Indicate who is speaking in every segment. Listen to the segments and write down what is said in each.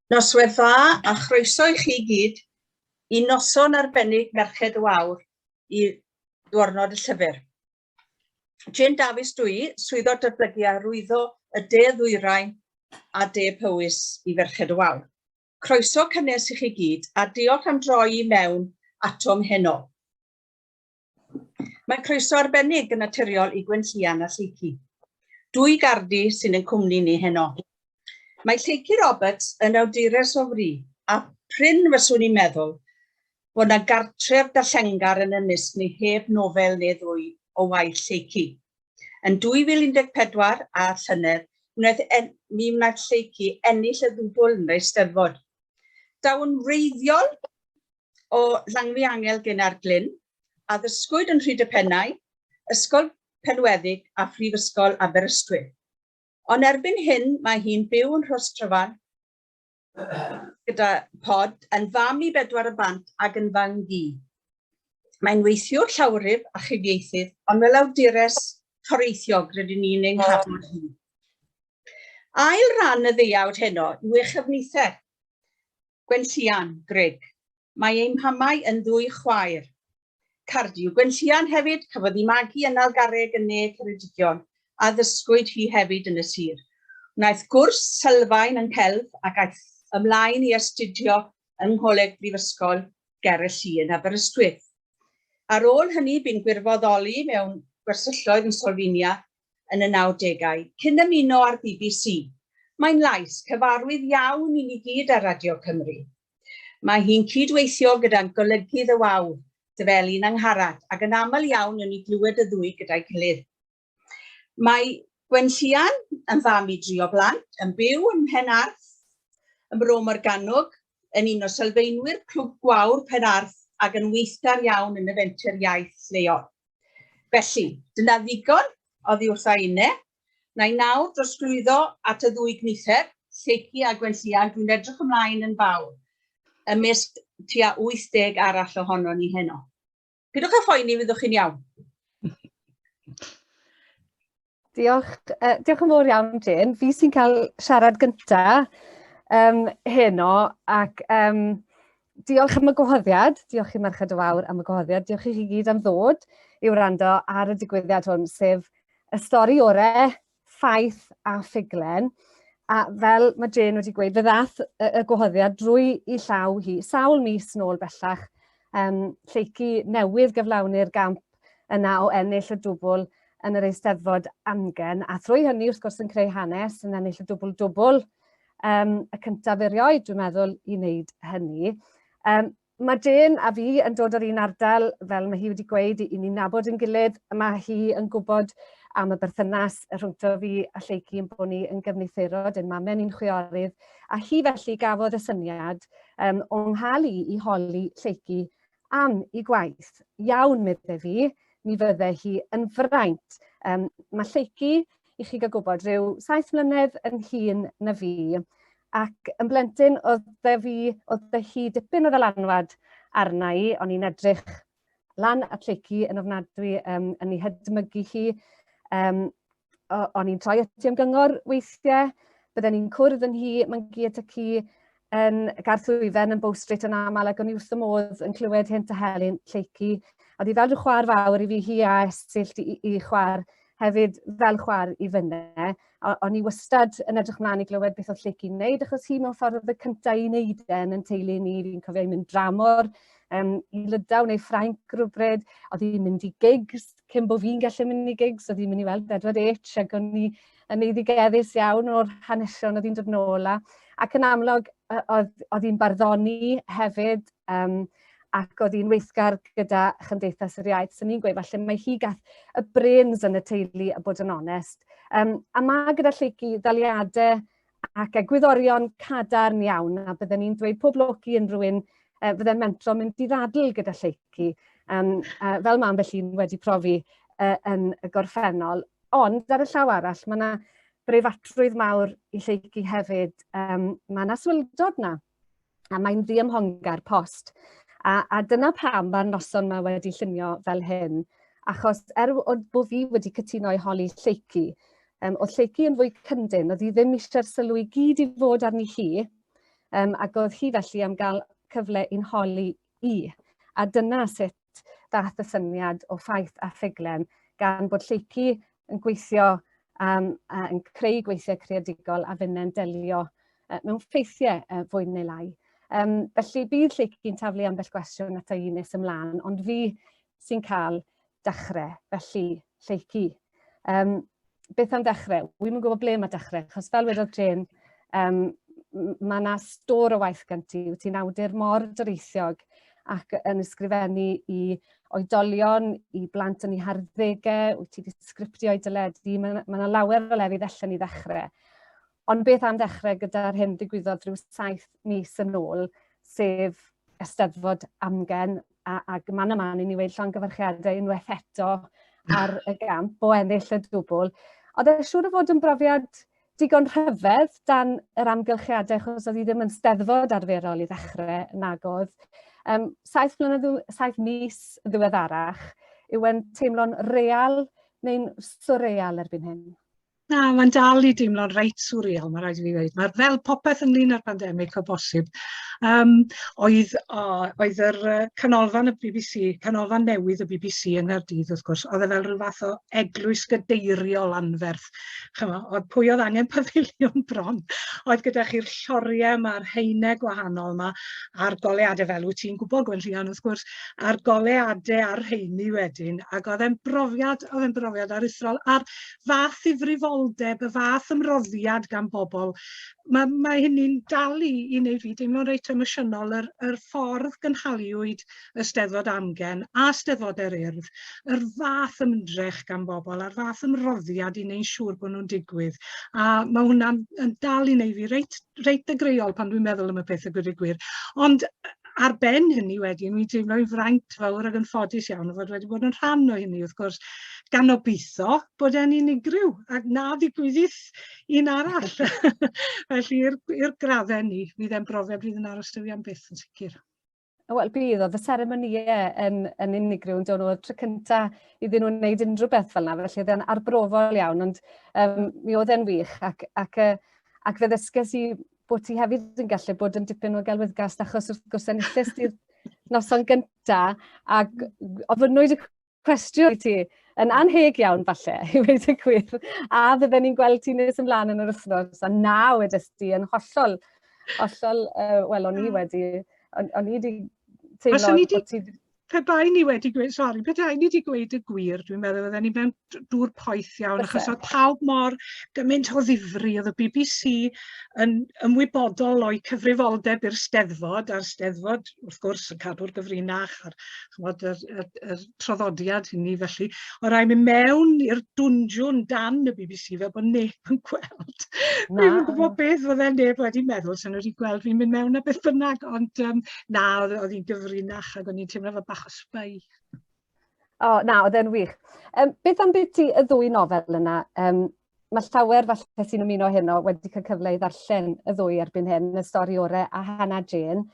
Speaker 1: Noswaith dda a chroeso i chi gyd i noson arbennig Merched y Wawr i Ddiwrnod y Llyfr. Jane Davies dwi, Swyddog Datblygu a Hyrwyddo y De Ddwyrain a De Powys i Ferched y Wawr. Croeso cynnes i chi gyd a diolch am droi i mewn atom heno. Mae croeso arbennig yn naturiol i Gwenllian a Lleucu. Dwy Gardi sy'n ein cwmni ni heno. Mae Lleucu Roberts yn awdures o fri, a prin fyswn i'n meddwl bod 'na gartref darllengar yn ymysg ni heb nofel neu ddwy o waith Lleucu. Yn 2014 a llynedd, wnaeth en, mi wnaeth Lleucu ennill y ddwbl yn yr Eisteddfod. Daw'n wreiddiol o Langfiangel Genau'r-glyn, addysgwyd yn Rhydypennau, Ysgol Penweddig a Phrifysgol Aberystwyth. Ond erbyn hyn mae hi'n byw yn Rhostryfan gyda Pod, yn fam i bedwar o blant ac yn fam-gu. Mae'n weithiwr llawryf a chyfieithydd, ond fel awdures toreithiog rydyn ni'n ei nhabod hi. Ail ran y ddeuawd heno yw ei chyfnither, Gwenllian, Grug. Mae ei mhamau yn ddwy chwaer. Cardi yw Gwenllian hefyd, cafodd ei magu yn Nalgarreg yn ne Ceredigion, a ddysgwyd hi hefyd yn y sir. Wnaeth gwrs sylfaen yng nghelf ac aeth ymlaen i astudio yng Ngholeg Brifysgol Ger y Lli yn Aberystwyth. Ar ôl hynny bu'n gwirfoddoli mewn gwersylloedd yn Solfinia yn y nawdegau, cyn ymuno â'r bbc. Mae'n lais cyfarwydd iawn i ni gyd ar Radio Cymru. Mae hi'n cyd-weithio gyda'n golygydd y Wawr, Dyfelin Angharad, ac yn aml iawn newn ni glywed y ddwy gyda'i gilydd. Mae Gwenllian yn fam i dri o blant, yn byw ym Mhen-arth, ym Mro Morgannwg, yn un o sylfaenwyr Clwb Gwawr Pen-arth ac yn weithgar iawn yn y fenter iaith leol. Felly, dyna ddigon oddi wrtha inne. Na i nawr drosglwyddo at y ddwy gnither, Lleucu a Gwenllian, dwi'n edrych ymlaen yn fawr, ymysg tua 80 arall ohono ni heno. Pidwch â phoeni, fyddwch chi'n iawn.
Speaker 2: Diolch, diolch yn fawr iawn, Jane. Fi sy'n cael siarad gynta um, heno ac um, diolch am y gwahoddiad. Diolch i Merched y Wawr am y gwahoddiad. Diolch i chi gyd am ddod i wrando ar y digwyddiad hwn, sef y stori orau, ffaith a ffuglen. A fel mae Jane wedi gweud, fe ddath y, y gwahoddiad drwy i llaw hi sawl mis nôl bellach, um, Lleucu newydd gyflawni'r gamp yna o ennill y dwbl yn yr Eisteddfod Amgen, a thrwy hynny, wrth gwrs, yn creu hanes, yn ennill y dwbl-dwbl, um, y cyntaf erioed, dwi'n meddwl, i wneud hynny. Um, mae Jane a fi yn dod o'r un ardal, fel mae hi wedi gweud, i ni'n nabod yn gilydd, mae hi yn gwybod am y berthynas rhwngto fi a Lleucu yn bod ni yn gyfnitherod, yn mamau ni'n chwiorydd, a hi felly gafodd y syniad um, o'n nghael i i holi Lleucu am i gwaith. Iawn, medde fi, mi fydde hi yn fraint. Um, mae Lleucu, i chi gael gwybod, rhyw saith mlynedd yn hŷn na fi, ac yn blentyn oedd fi, oedd hi dipyn o ddylanwad arna i, o'n i'n edrych lan at Lleucu yn ofnadwy, um, yn ei hedmygu hi. Um, o'n i'n troi ati am gyngor weithiau, bydden ni'n cwrdd yn hi, mae'n gi a ci yn Garth Llwyfen yn Bow Street yn aml ac o'n i wrth y modd yn clywed hynt a Helen Lleucu. Oedd hi fel rhyw chwaer fawr i fi, hi a Esyllt i, i, i chwaer hefyd fel chwaer i fynne. O'n i wastad yn edrych mlaen i glywed beth oedd Lleucu'n wneud, achos hi mewn ffordd oedd y cyntaf i wneud e yn yn teulu ni. Fi'n cofio i'n mynd dramor um, i Lydaw neu Ffrainc rhywbryd. Oedd hi'n mynd i gigs cyn bod fi'n gallu mynd i gigs, oedd hi'n mynd i weld Edward H ac o'n i yn eiddigeddus iawn o'r hanesion oedd hi'n dod nôl â. Ac yn amlwg, oedd, oedd hi'n barddoni hefyd, um, ac oedd hi'n weithgar gyda Chymdeithas yr Iaith. So ni'n gweud, falle mae hi gath y brains yn y teulu a bod yn onest. Um, a mae gyda Lleucu ddaliadau ac egwyddorion cadarn iawn, a bydden ni'n dweud pob lwc i unrhyw un fydde'n mentro mynd i ddadl gyda Lleucu, um, fel mae ambell un wedi profi yn y gorffennol. Ond ar y llaw arall, mae yna breifatrwydd mawr i Lleucu hefyd. Um, mae yna swildod na, a mae'n ddiymhongar post. A, a dyna pam mae'r noson yma wedi llunio fel hyn, achos er bod fi wedi cytuno i holi Lleucu, um, oedd Lleucu yn fwy cyndyn, oedd hi ddim eisiau'r sylw i gyd i fod arni hi, Ac oedd hi felly am gael cyfle i'n holi i. A dyna sut ddath y syniad o Ffaith a Ffuglen, gan bod Lleucu yn gweithio yn creu gweithiau creadigol a finne'n delio mewn ffeithiau fwy neu lai. Felly bydd Lleucu'n taflu ambell gwestiwn ata i nes ymlaen, ond fi sy'n cael dechrau. Felly, Lleucu, beth am ddechrau? Wi'm yn gwybod ble mae dechrau, achos fel wedodd Jane, mae yna stôr o waith gen ti, wyt ti'n awdur mor doreithiog ac yn ysgrifennu i oedolion, i blant yn eu harddegau, wyt ti wedi sgriptio i deledu, mae yna lawer o lefydd allan i ddechrau. Ond beth am ddechrau gyda'r hyn ddigwyddodd rhyw 7 mis yn ôl, sef Eisteddfod Amgen, ac man a man i ni weud llongyfarchiadau unwaith eto ar y gamp o ennill y dwbl. Oedd e siŵr o fod yn brofiad digon rhyfedd dan yr amgylchiadau, achos oedd hi ddim yn steddfod arferol i ddechrau, nag oedd. 7 mlynedd, 7 mis ddiweddarach, yw e'n teimlo'n real neu'n surreal erbyn hyn?
Speaker 3: Na, mae'n dal i deimlo'n reit surreal, mae rhaid i fi ddweud. Mae'r fel popeth ynglyn â'r pandemig o bosib. Oedd yr canolfan y BBC, canolfan newydd y BBC yng Nghaerdydd, wrth gwrs, oedd e fel rhyw fath o eglwys gadeiriol anferth. Chymod, oedd pwy oedd angen pafiliwn bron. Oedd gyda chi'r lloriau yma, haenau gwahanol yma, a'r goleadau, fel wyt ti'n gwybod, Gwenllian, wrth gwrs, a'r goleadau a'r rheini wedyn, ac oedd e'n brofiad aruthrol, a'r fath ddifrifoldeb, y fath ymroddiad gan bobl, mae hynny'n dal i wneud fi deimlo'n reit emosiynol, yr ffordd gynhaliwyd y Steddfod Amgen a Steddfod yr Urdd, yr fath ymdrech gan bobl a'r fath ymroddiad i wneud siŵr bod nhw'n digwydd. A mae hwnna'n yn dal i wneud fi reit ddigreol pan dwi'n meddwl am y peth, a gweud y gwir. Ond ar ben hynny wedyn, wy'n teimlo'n fraint fawr ac yn ffodus iawn o fod wedi bod yn rhan o hynny, wrth gwrs, gan obeithio bod e'n unigryw ac na ddigwyddith un arall. Felly i'r graddau ni, fydd e'n brofiad fydd yn aros 'da fi am byth yn sicr.
Speaker 2: Wel, bydd, oedd y seremonïau yn unigryw yn dod nhw, tro cynta iddyn nhw wneud unrhyw beth fel yna, felly oedd e'n arbrofol iawn, ond mi oedd e'n wych, ac fe ddysges i bod ti hefyd yn gallu bod yn dipyn o gelwyddgast, achos wrth gwrs enillais ti'r noson gynta, ac ofynnwyd y cwestiwn i ti, yn anheg iawn falle, i weud y gwir, a fydden ni'n gweld ti nes ymlaen yn yr wythnos, a na wedest ti yn hollol, hollol, wel, o'n i wedi, o'n i wedi teimlo
Speaker 3: bod ti. Pe bai ni wedi gweud, sori, pe bai ni wedi gweud y gwir, dwi'n meddwl fydden ni mewn dŵr poeth iawn, achos oedd pawb mor gymaint o ddifri, oedd y BBC yn ymwybodol o'i cyfrifoldeb i'r Steddfod, a'r Steddfod, wrth gwrs, yn cadw'r gyfrinach a'r, chymod, yr traddodiad hynny felly. O rai mynd mewn i'r dwnjwn dan y BBC fel bod neb yn gweld. Dwi'm yn gwybod beth fydde neb wedi meddwl, sy'n nhw wedi gweld fi'n mynd mewn a beth bynnag, ond na, oedd hi'n gyfrinach ac o'n i'n teimlo fel bach o spy.
Speaker 2: O, na, oedd e'n wych. Beth am beth ti y ddwy nofel yna? Mae llawer falle sy'n ymuno heno wedi cael cyfle i ddarllen y ddwy erbyn hyn, Y Stori Orau a Hannah Jane.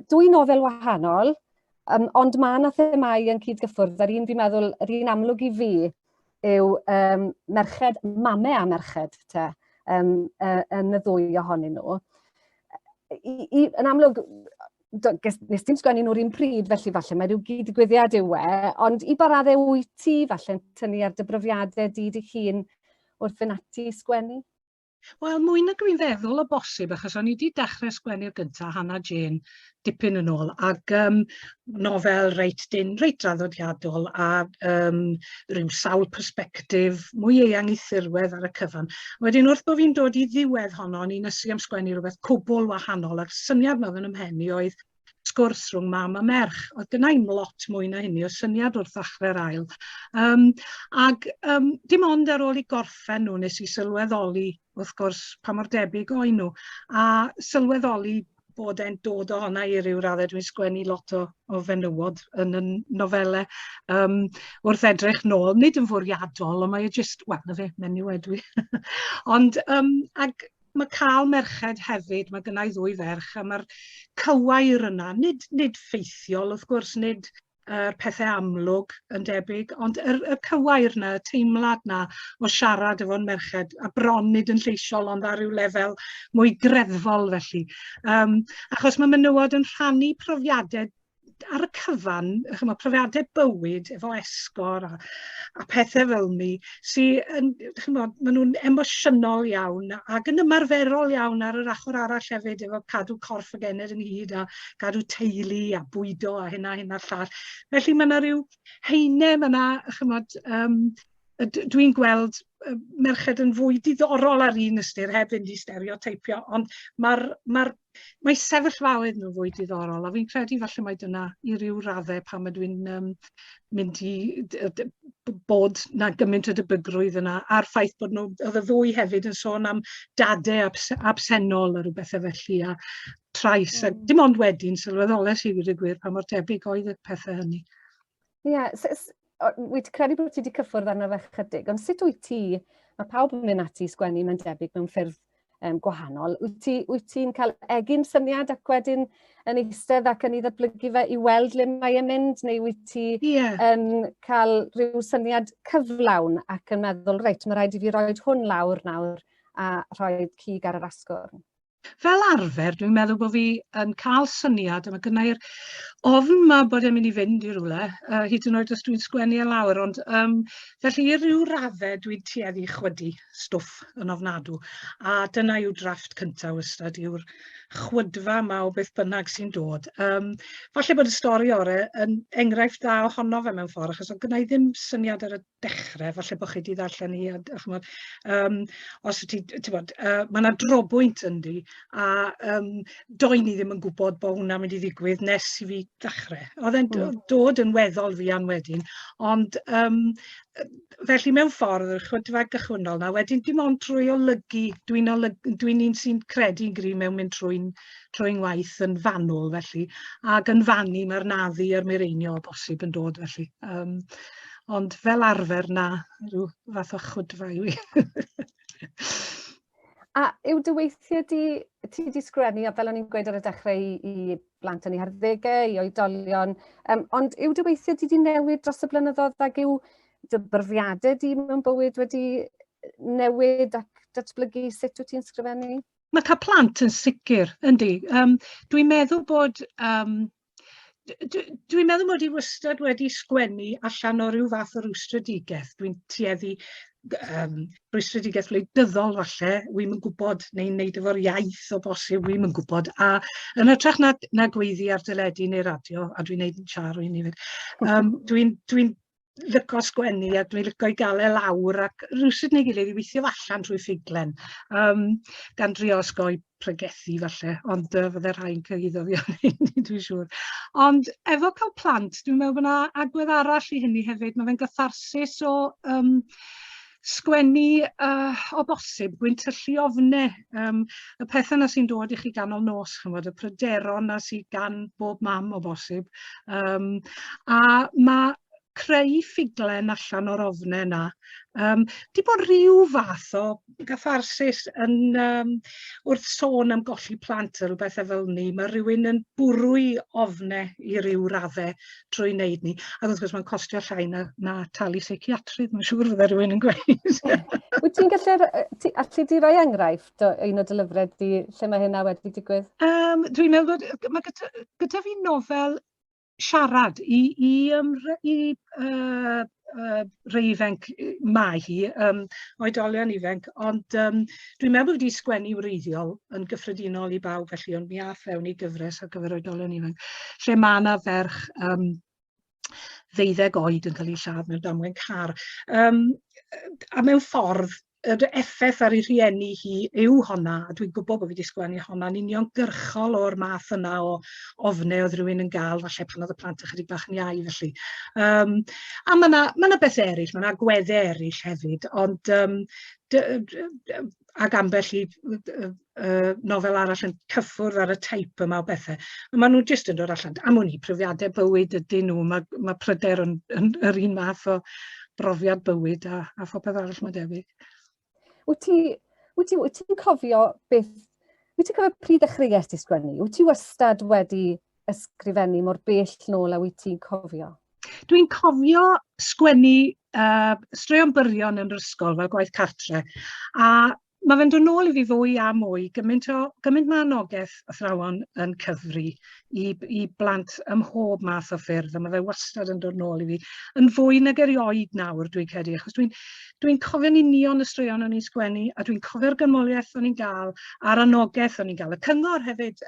Speaker 2: Dwy nofel wahanol, ond mae yna themâu yn cyd-gyffwrdd. A'r un fi'n meddwl, yr un amlwg i fi yw merched, mamau a merched, te, yn y ddwy ohonyn nhw. Yn amlwg, do, nes ti'n sgwennu nhw'r un pryd, felly falle mae rhyw gyd-ddigwyddiad yw e, ond i ba raddau wyt ti falle'n tynnu ar dy brofiadau di dy hun wrth fynd ati i sgwennu?
Speaker 3: Wel, mwy na dwi'n feddwl o bosib, achos o'n i wedi dechrau sgwennu'r gyntaf, Hannah Jane, dipyn yn ôl, ac nofel reit dyn, reit draddodiadol, a rhyw sawl persbectif, mwy eang i thirwedd ar y cyfan. Wedyn, wrth bod fi'n dod i ddiwedd honno, o'n i'n ysu am sgwennu rhywbeth cwbl wahanol, a'r syniad 'ma oedd yn 'y mhen i oedd sgwrs rhwng mam a merch. Oedd gynna i'm lot mwy na hynny o syniad wrth ddechrau'r ail. Ac dim ond ar ôl i gorffen nhw nes i sylweddoli, wrth gwrs, pa mor debyg oen nhw. A sylweddoli bod e'n dod ohona i ryw raddau. Dwi'n sgwennu lot o fenywod yn y nofelau. Wrth edrych nôl, nid yn fwriadol, ond mae e just, wel, na fe, menyw ydw i. Ond, ac mae cael merched hefyd, mae gynna i ddwy ferch, a mae'r cywair yna, nid ffeithiol, wrth gwrs, nid yr pethau amlwg yn debyg, ond yr, y cywair na, y teimlad na o siarad efo'n merched, a bron nid yn lleisiol, ond ar ryw lefel mwy greddfol felly. Um, achos mae menywod yn rhannu profiadau ar y cyfan, chymod, profiadau bywyd efo esgor a, a pethau fel ni, sy'n, yn, chymod, maen nhw'n emosiynol iawn ac yn ymarferol iawn ar yr ochr arall hefyd efo cadw corff y gened ynghyd a gadw teulu a bwydo a hyn a hyn a'r llall. Felly mae yna rhyw heine, mae yna, chymod, um, dwi'n gweld merched yn fwy diddorol ar un ystyr, heb fynd i stereoteipio, ond mae'r mae mae sefyllfaoedd nhw'n fwy diddorol, a fi'n credu falle mai dyna i ryw raddau pam ydw i'n um, mynd i bod na gymaint o debygrwydd yna, a'r ffaith bod nhw, oedd y ddwy hefyd yn sôn am dadau abs absennol a rhyw bethau felly, a trais, mm. a dim ond wedyn sylweddolais i wir y gwir pa mor debyg oedd y pethau hynny.
Speaker 2: Ie, yeah, wyt credu bod ti wedi cyffwrdd arno fe chydig, ond sut wyt ti, mae pawb yn mynd ati i sgwennu mae'n debyg mewn ffyrdd um, gwahanol, wyt ti'n ti, ti cael egin syniad ac wedyn yn eistedd ac yn ei ddatblygu fe i weld le mae e'n mynd, neu wyt ti yeah. yn cael rhyw syniad cyflawn ac yn meddwl, reit, mae rhaid i fi roed hwn lawr nawr a rhoi cig ar yr asgwrn?
Speaker 3: Fel arfer, dwi'n meddwl bod fi yn cael syniad, a mae gynna i'r ofn 'ma bod e'n mynd i fynd i rywle, uh, hyd yn oed os dwi'n sgwennu e lawr, ond um, felly i ryw raddau dwi'n tueddu chwydu stwff yn ofnadw, a dyna yw drafft cyntaf wastad, yw'r chwydfa yma o beth bynnag sy'n dod. Um, falle bod y stori orau yn enghraifft dda ohono fe mewn ffordd, achos oedd gynna i ddim syniad ar y dechrau, falle bod chi wedi ddarllen hi, a, chymod, um, os ti, ti'n bod, uh, mae yna drobwynt yndi, a um, do'n i ddim yn gwybod bod hwnna'n mynd i ddigwydd nes i fi ddechrau. Oedd e'n mm. dod yn weddol fuan wedyn, ond um, felly mewn ffordd, yr chwydfa gychwynnol na, wedyn dim ond trwy olygu, dwi'n olyg, dwi un sy'n credu'n gry mewn mynd trwy'n trwy ngwaith yn fanwl felly, ac yn fannu mae'r naddu a'r mireinio o bosib yn dod felly. Um, ond fel arfer na, rhyw fath o chwydfa yw i.
Speaker 2: A yw dy weithiau di, ti di sgrennu, a fel o'n i'n gweud ar y dechrau i, i blant yn eu harddegau, i oedolion, um, ond yw dy weithiau di di newid dros y blynyddoedd ac yw dy brofiadau di mewn bywyd wedi newid ac datblygu sut wyt ti'n sgrifennu?
Speaker 3: Mae cael plant yn sicr, yndi. Um, dwi'n meddwl bod um, dwi'n meddwl mod i wastad wedi sgwennu allan o ryw fath o rwystredigaeth. Dwi'n tueddu um, rwystredigaeth wleidyddol falle, wi'm yn gwybod, neu'n neud efo'r iaith o bosib, wi'm yn gwybod. A yn hytrach na, na gweiddi ar deledu neu radio, a dwi'n neud yn siar o hyn hefyd, um, dwi'n dwi lico sgwennu a dwi'n lico i gael e lawr ac rhywsut neu gilydd i weithio fo allan trwy ffuglen. Um, gan drio osgoi pregethu falle, ond uh, fydde rhai'n cyhuddo fi am hyn, dwi'n siŵr. Ond efo cael plant, dwi'n meddwl bod yna agwedd arall i hynny hefyd. Mae fe'n gytharsis o um, sgwennu uh, o bosib gwyntyllu ofne, um, y pethau yna sy'n dod i chi ganol nos, chymod, y pryderon na sydd gan bob mam o bosib. Um, a mae creu ffuglen allan o'r ofne yna, um, di bod rhyw fath o gatharsis yn, um, wrth sôn am golli plant a rhywbeth fel ni, mae rhywun yn bwrw'i ofne i ryw raddau trwy wneud ni. Ac wrth gwrs mae'n costio llai na, na talu seiciatrydd, mae'n siŵr fydde rhywun yn gweud.
Speaker 2: Wyt ti'n gallu, ti, allu di roi enghraifft o un o dy lyfrau di lle mae hynna wedi digwydd?
Speaker 3: Um, dwi'n meddwl bod, mae gyda, gyda fi nofel siarad i, i, um, i uh, uh, rei ifanc mae hi, um, oedolion ifanc, ond um, dwi'n meddwl bod wedi sgwennu wreiddiol yn gyffredinol i bawb felly, ond mi ath fewn i gyfres ar gyfer oedolion ifanc, lle mae yna ferch um, ddeuddeg oed yn cael ei lladd mewn damwain car. Um, a mewn ffordd, yr effaith ar ei rhieni hi yw honna, a dwi'n gwybod bod fi wedi sgwennu honna'n uniongyrchol o'r math yna o ofnau oedd rhywun yn gael, falle pan oedd y plant ychydig bach yn iau felly. Um, a mae yna ma, 'na bethau eraill, mae yna agweddau eraill hefyd, ond um, ac ambell i uh, nofel arall yn cyffwrdd ar y teip yma o bethau. A maen nhw jyst yn dod allan, am wn i, profiadau bywyd ydyn nhw, mae, mae pryder yn, yn, yr un math o brofiad bywyd a, a phopeth arall mae'n debyg.
Speaker 2: Wyt ti, wyt ti, wyt ti'n cofio beth, wyt ti'n cofio pryd ddechreuais ti sgwennu? Wyt ti wastad wedi ysgrifennu mor bell nôl a wyt ti'n cofio?
Speaker 3: Dwi'n cofio sgwennu straeon byrion yn yr ysgol fel gwaith cartre, a mae fe'n dod nôl i fi fwy a mwy, gymaint, o, gymaint mae anogaeth athrawon yn cyfri i blant ym mhob math o ffyrdd, a mae fe wastad yn dod nôl i fi, yn fwy nag erioed nawr, dwi'n credu, achos dwi'n dwi cofio'n union y straeon o'n i'n sgwennu, a dwi'n cofio'r ganmoliaeth o'n i'n gael, a'r anogaeth o'n i'n gael, y cyngor hefyd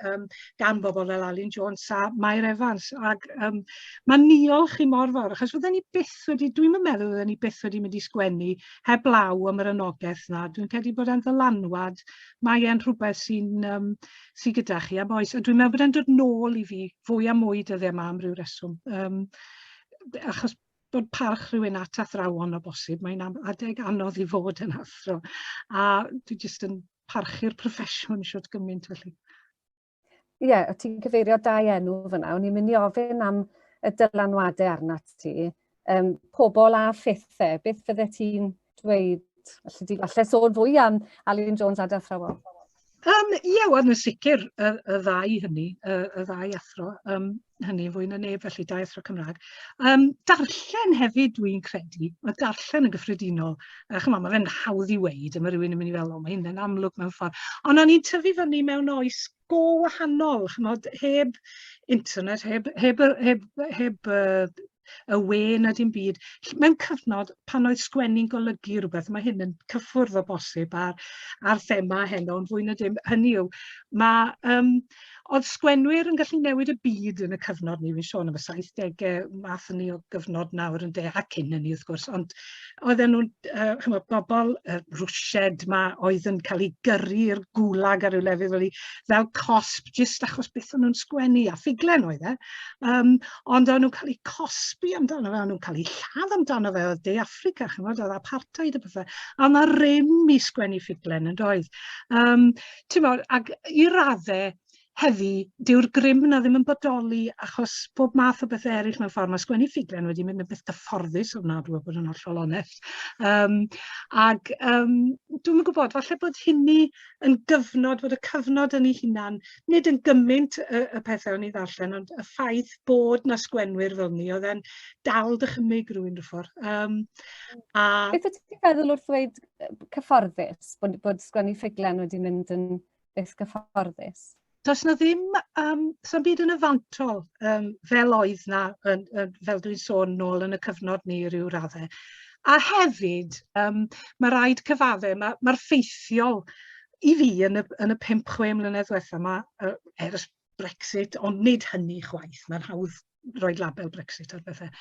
Speaker 3: gan bobl fel Alun Jones a Mair Evans, ac mae niolch i mor fawr, achos fydden ni byth wedi, dwi'n meddwl fydden ni byth wedi mynd i sgwennu heblaw am yr anogaeth 'na. Dwi'n credu bod e'n ddylanwad, mae e'n rhywbeth sy'n sy gyda chi am oes, a dwi'n meddwl bod e'n dod nôl i fi fwy a mwy dyddiau yma am ryw reswm. Achos bod parch rhywun at athrawon o bosib, mae'n adeg anodd i fod yn athro, a dwi jyst yn parchu'r proffesiwn shwt gymaint felly.
Speaker 2: Ie, yeah, ti'n cyfeirio dau enw fyna. O'n i'n mynd i ofyn am y dylanwadau arnat ti. Pobl a phethau, beth fydde ti'n dweud? Alli di falle sôn fwy am Alun Jones a dy athrawon?
Speaker 3: Ie, wel, yn sicr, y ddau hynny, y ddau athro, hynny fwy na neb, felly dau athro Cymraeg. Darllen hefyd, dwi'n credu, mae darllen yn gyffredinol, chymod, mae fe'n hawdd i weud, a mae rhywun yn mynd i fel, o, mae hyn yn amlwg mewn ffordd. Ond o'n i'n tyfu fyny mewn oes go wahanol, chymod, heb internet, heb y we na dim byd. Mewn cyfnod pan oedd sgwennu'n golygu rhywbeth, mae hyn yn cyffwrdd o bosib ar thema heno, ond fwy na dim, hynny yw, mae, oedd sgwennwyr yn gallu newid y byd yn y cyfnod ni, fi'n sôn am y 70au, math ni o gyfnod nawr yn de, a cyn hynny wrth gwrs, ond oedden nhw'n, chymod, bobl Rwsied ma oedd yn cael eu gyrru i'r gwlag ar ryw lefydd fel, fel cosb, jyst achos beth o'n nhw'n sgwennu, a ffuglen oedd e. Ond o'n nhw'n cael eu cosbi amdano fe, o'n nhw'n cael eu lladd amdano fe, oedd De Affrica, chymod, oedd apartheid a pethau. A oedd 'na rym i sgwennu ffuglen yn doedd. Ti'n ac i raddau heddi, dyw'r grym 'na ddim yn bodoli achos bob math o bethau eraill mewn ffordd. Mae sgwennu ffuglen wedi mynd yn beth gyfforddus ofnadwy, o bod yn hollol onest. Ac dwi'm yn gwybod, falle bod hynny yn gyfnod, bod y cyfnod yn ei hunan, nid yn gymaint y pethau o'n i ddarllen, ond y ffaith bod 'na sgwenwyr fel ni, oedd e'n dal dychymyg rhywun rhyw ffordd.
Speaker 2: A Beth wyt ti'n feddwl wrth ddweud cyfforddus, bod sgwennu ffuglen wedi mynd yn beth gyfforddus?
Speaker 3: Does na ddim, sa'm byd yn y fantol fel oedd na, fel dwi'n sôn nôl yn y cyfnod ni ryw raddau. A hefyd, mae rhaid cyfadde, mae'r ffeithiol i fi yn y 5-6 mlynedd diwetha yma, ers Brexit, ond nid hynny chwaith, mae'n hawdd rhoi label Brexit ar bethau.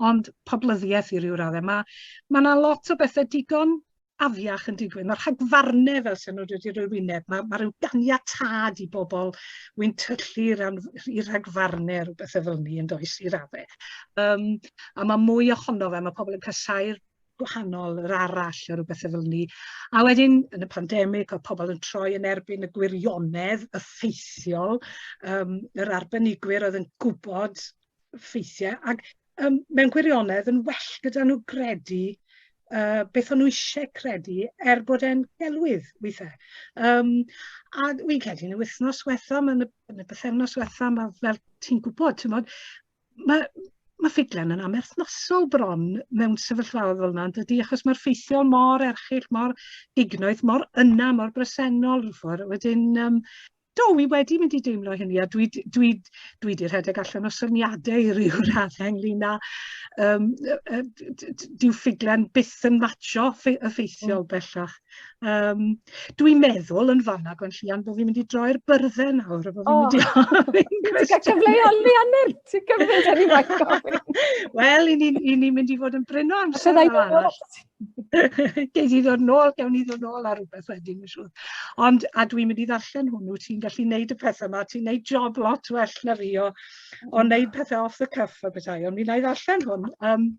Speaker 3: Ond poblyddiaeth i ryw raddau. Mae 'na lot o bethau digon afiach yn digwydd. Mae'r rhagfarnau fel sy'n nhw wedi rhoi wyneb. Mae rhyw ganiatâd i bobl wyntyllu i rhagfarnau rhyw bethau fel ni yn does i raddau. A mae mwy ohono fe, mae pobl yn casáu'r gwahanol, yr arall, a rhyw bethau fel ni. A wedyn, yn y pandemig, oedd pobl yn troi yn erbyn y gwirionedd, y ffeithiol, yr arbenigwyr oedd yn gwybod ffeithiau, ac mewn gwirionedd yn well gyda nhw gredu beth o'n nhw eisiau credu, er bod e'n gelwydd weithiau. A wy'n credu yn y wythnos diwetha, yn y bythefnos diwetha, mae fel ti'n gwybod, ti'n bod, mae ffuglen yn amherthnasol bron mewn sefyllfaoedd fel yna, dydy, achos mae'r ffeithiol mor erchyll, mor gignoeth, mor yna, mor bresennol rhyw ffordd. Wedyn, do, wi wedi mynd i deimlo hynny, a dwi di rhedeg allan o syniadau i ryw raddau ynglyn â dyw ffuglen byth yn matcho y ffeithiol bellach. Dwi'n meddwl yn fanna, Gwenllian, bod fi'n mynd i droi'r byrddau nawr, a bod fi'n mynd i
Speaker 2: ofyn Ti'n cael cyfle i holi, Anner? Ti'n cymryd hynny mae'n gofyn.
Speaker 3: Wel, i ni mynd i fod yn brin o amser fel arall. Gei di ddod nôl, gewn ni ddod nôl ar rhywbeth wedyn, mae'n siŵr. Ond, a dwi'n mynd i ddarllen hwnnw, ti'n gallu neud y pethau yma, ti'n neud job lot well na fi o neud pethau off the cuff a bethau, ond mi wna i ddarllen hwn.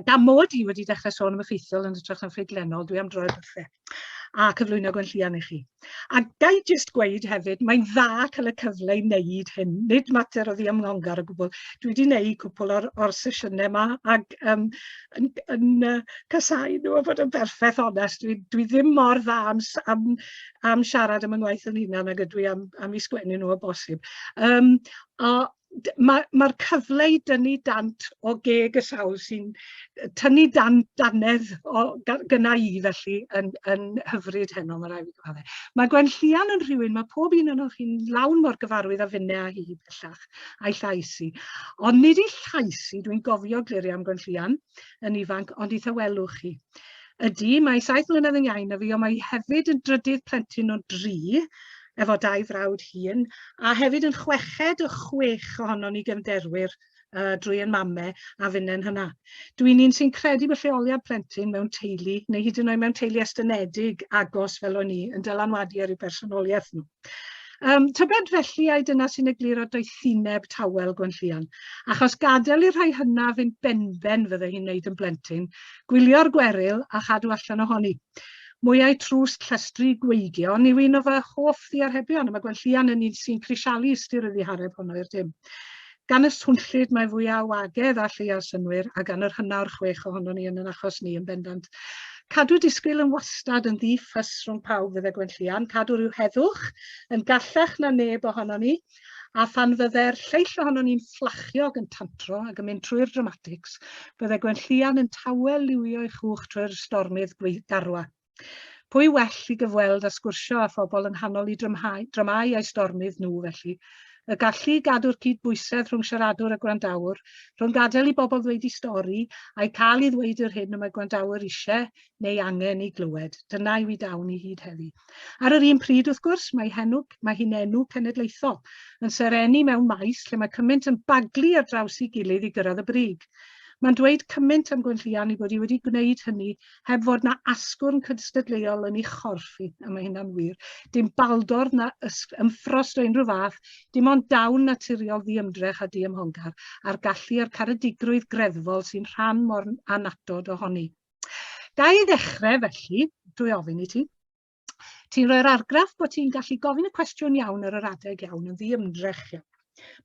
Speaker 3: Gan mod i wedi dechrau sôn am y ffeithiol yn hytrach na'n ffuglenol, dwi am droi'r byrddau a cyflwyno Gwenllian i chi. A ga i jyst gweud hefyd, mae'n dda cael y cyfle i wneud hyn, nid mater o ddiymhongar o gwbl. Dwi wedi wneud cwpl o'r sesiynau yma ac yn casáu nhw a bod yn berffaith onest. Dwi ddim mor dda am siarad am yng ngwaith yn hunan ag ydw i am i sgwennu nhw o bosib. A Mae'r ma cyfle i dynnu dant o geg y sawl sy'n tynnu dan dannedd o gynna i felly yn, yn hyfryd heno, mae rhaid fi gyfadde. Mae Gwenllian yn rhywun, mae pob un ohonoch chi'n lawn mor gyfarwydd â finne a hi bellach, a'i llais i. Ond nid ei llais i, dwi'n gofio glirio am Gwenllian yn ifanc, ond ei thawelwch hi. Ydy, mae 7 mlynedd yn iau na fi, ond mae hi hefyd yn drydydd plentyn o dri, efo dau frawd hŷn, a hefyd yn chweched o chwech ohonon ni gefnderwyr uh, drwy ein mame a finne'n hynna. Dwi'n un sy'n credu bod lleoliad plentyn mewn teulu, neu hyd yn oed mewn teulu estynedig agos fel o'n i, yn dylanwadu ar eu personoliaeth nhw. Um, tybed felly ai dyna sy'n egluro doethineb tawel Gwenllian, achos gadael i'r rhai hynaf fynd benben fydde hi'n wneud yn blentyn, gwylio'r gweryl a chadw allan ohoni. Mwyau trwst llestri gweigion yw un o fy hoff ddiarhebion, a mae Gwenllian yn un sy'n crisialu ystyr y ddihareb honno i'r dim. Gan y swnllyd mae fwyaf o wagedd a lleiaf synnwyr, a gan yr hynna o'r chwech ohonon ni yn yn achos ni yn bendant. Cadw disgwyl yn wastad yn ddi-ffys rhwng pawb fydde Gwenllian, cadw rhyw heddwch yn gallach na neb ohonon ni, a phan fydde'r lleill ohonon ni'n fflachiog yn tantro ac yn mynd trwy'r dramatics, bydde Gwenllian yn tawel liwio'i chwch trwy'r stormydd garwa. Pwy well i gyfweld a sgwrsio â phobl yng nghanol eu dramhau, dramâu a'u stormydd nhw, felly? Y gallu i gadw'r cyd-bwysedd rhwng siaradwr a gwrandawr, rhwng gadael i bobl ddweud eu stori a'u cael i ddweud yr hyn y mae gwrandawyr eisiau neu angen ei glywed. Dyna yw ei dawn i hyd heddi. Ar yr un pryd, wrth gwrs, mae, henw, mae hi'n enw cenedlaethol, yn serenu mewn maes lle mae cymaint yn baglu ar draws ei gilydd i gyrraedd y brig. Mae'n dweud cymaint am Gwenllian ei bod hi wedi gwneud hynny heb fod 'na asgwrn cystadleuol yn ei chorff hi, a mae hynna'n wir. Dim baldordd na ymffrost o unrhyw fath, dim ond dawn naturiol ddiymdrech a diymhongar, a'r gallu a'r caredigrwydd greddfol sy'n rhan mor annatod ohoni. Ga i ddechrau felly drwy ofyn i ti, Ti'n rhoi'r argraff bod ti'n gallu gofyn y cwestiwn iawn ar yr adeg iawn yn ddiymdrech iawn.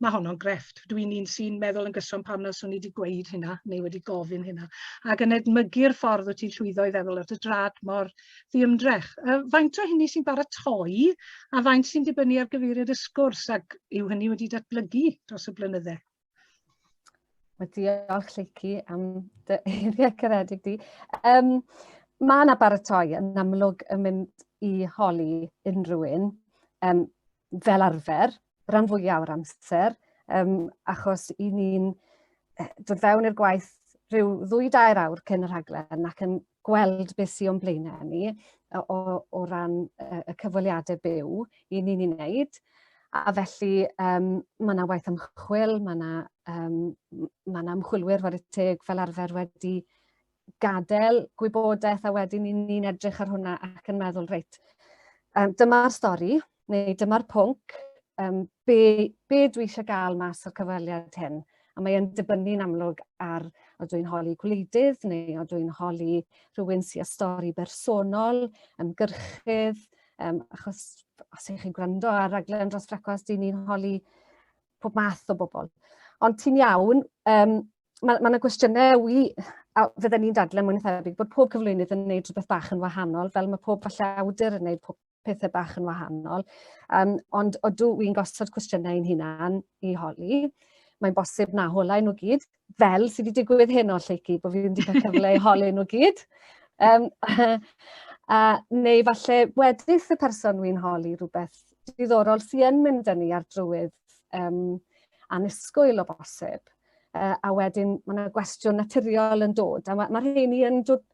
Speaker 3: Mae honno'n grefft. Dwi'n un sy'n meddwl yn gyson pam na swn i wedi gweud hynna neu wedi gofyn hynna. Ac yn edmygu'r ffordd wyt ti'n llwyddo i feddwl ar dy drad mor ddiymdrech. Faint o hynny sy'n baratoi a faint sy'n dibynnu ar gyfeiriad y sgwrs ac yw hynny wedi datblygu dros y blynydde?
Speaker 2: Wel, diolch Lleucu am dy eiriau caredig di. Um, mae yna baratoi yn amlwg yn mynd i holi unrhyw un, um, fel arfer, rhan fwyaf o'r amser, um, achos i ni'n dod fewn i'r gwaith rhyw ddwy dair awr cyn y rhaglen ac yn gweld beth sy'n o'n blaenau ni o, o ran y cyfweliadau byw i ni'n ei wneud. A felly um, mae yna waith ymchwil, mae yna um, ma ymchwilwyr whare teg fel arfer wedi gadael gwybodaeth a wedyn ni'n ni edrych ar hwnna ac yn meddwl, reit, um, dyma'r stori, neu dyma'r pwnc, um, be, be dwi eisiau gael mas o'r cyfweliad hyn. A mae e'n dibynnu'n amlwg ar odw i'n holi gwleidydd neu odw i'n holi rhywun sy'n â stori bersonol, ymgyrchydd, um, achos os ych chi'n gwrando ar raglen dros frecwast, dyn ni'n holi pob math o bobl. Ond ti'n iawn, um, mae yna ma gwestiynau wi, a fydden ni'n dadlau mwy na thebyg, bod pob cyflwynydd yn gwneud rhywbeth bach yn wahanol, fel mae pob falle awdur yn gwneud pob pethau bach yn wahanol. Um, ond odw i'n gosod cwestiynau i'n hunan i holi. Mae'n bosib na holau nhw gyd, fel sydd wedi digwydd heno, Lleucu, bod fi ddim wedi cael cyfle i holi nhw gyd. Um, a, neu falle wedith y person wy'n holi rhywbeth diddorol sy'n yn mynd â ni ar drywydd um, annisgwyl o bosib. Uh, a wedyn mae yna gwestiwn naturiol yn dod, a mae, ma rheini yn dod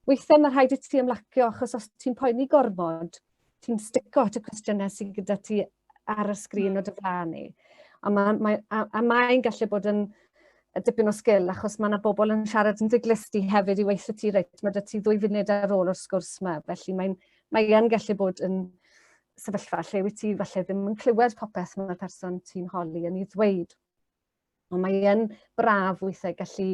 Speaker 2: Weithiau mae rhaid i ti ymlacio achos os ti'n poeni gormod, ti'n stico at y cwestiynau sydd gyda ti ar y sgrin o dy flaen ni. A, ma, mae, a, a mae'n gallu bod yn dipyn o sgil achos mae yna bobl yn siarad yn dy glust di hefyd i weithio ti, reit, mae dy ti ddwy funud ar ôl o'r sgwrs yma, felly mae'n mae yn gallu bod yn sefyllfa lle wyt ti falle ddim yn clywed popeth mae'r person ti'n holi yn ei ddweud. Ond mae yn braf weithiau gallu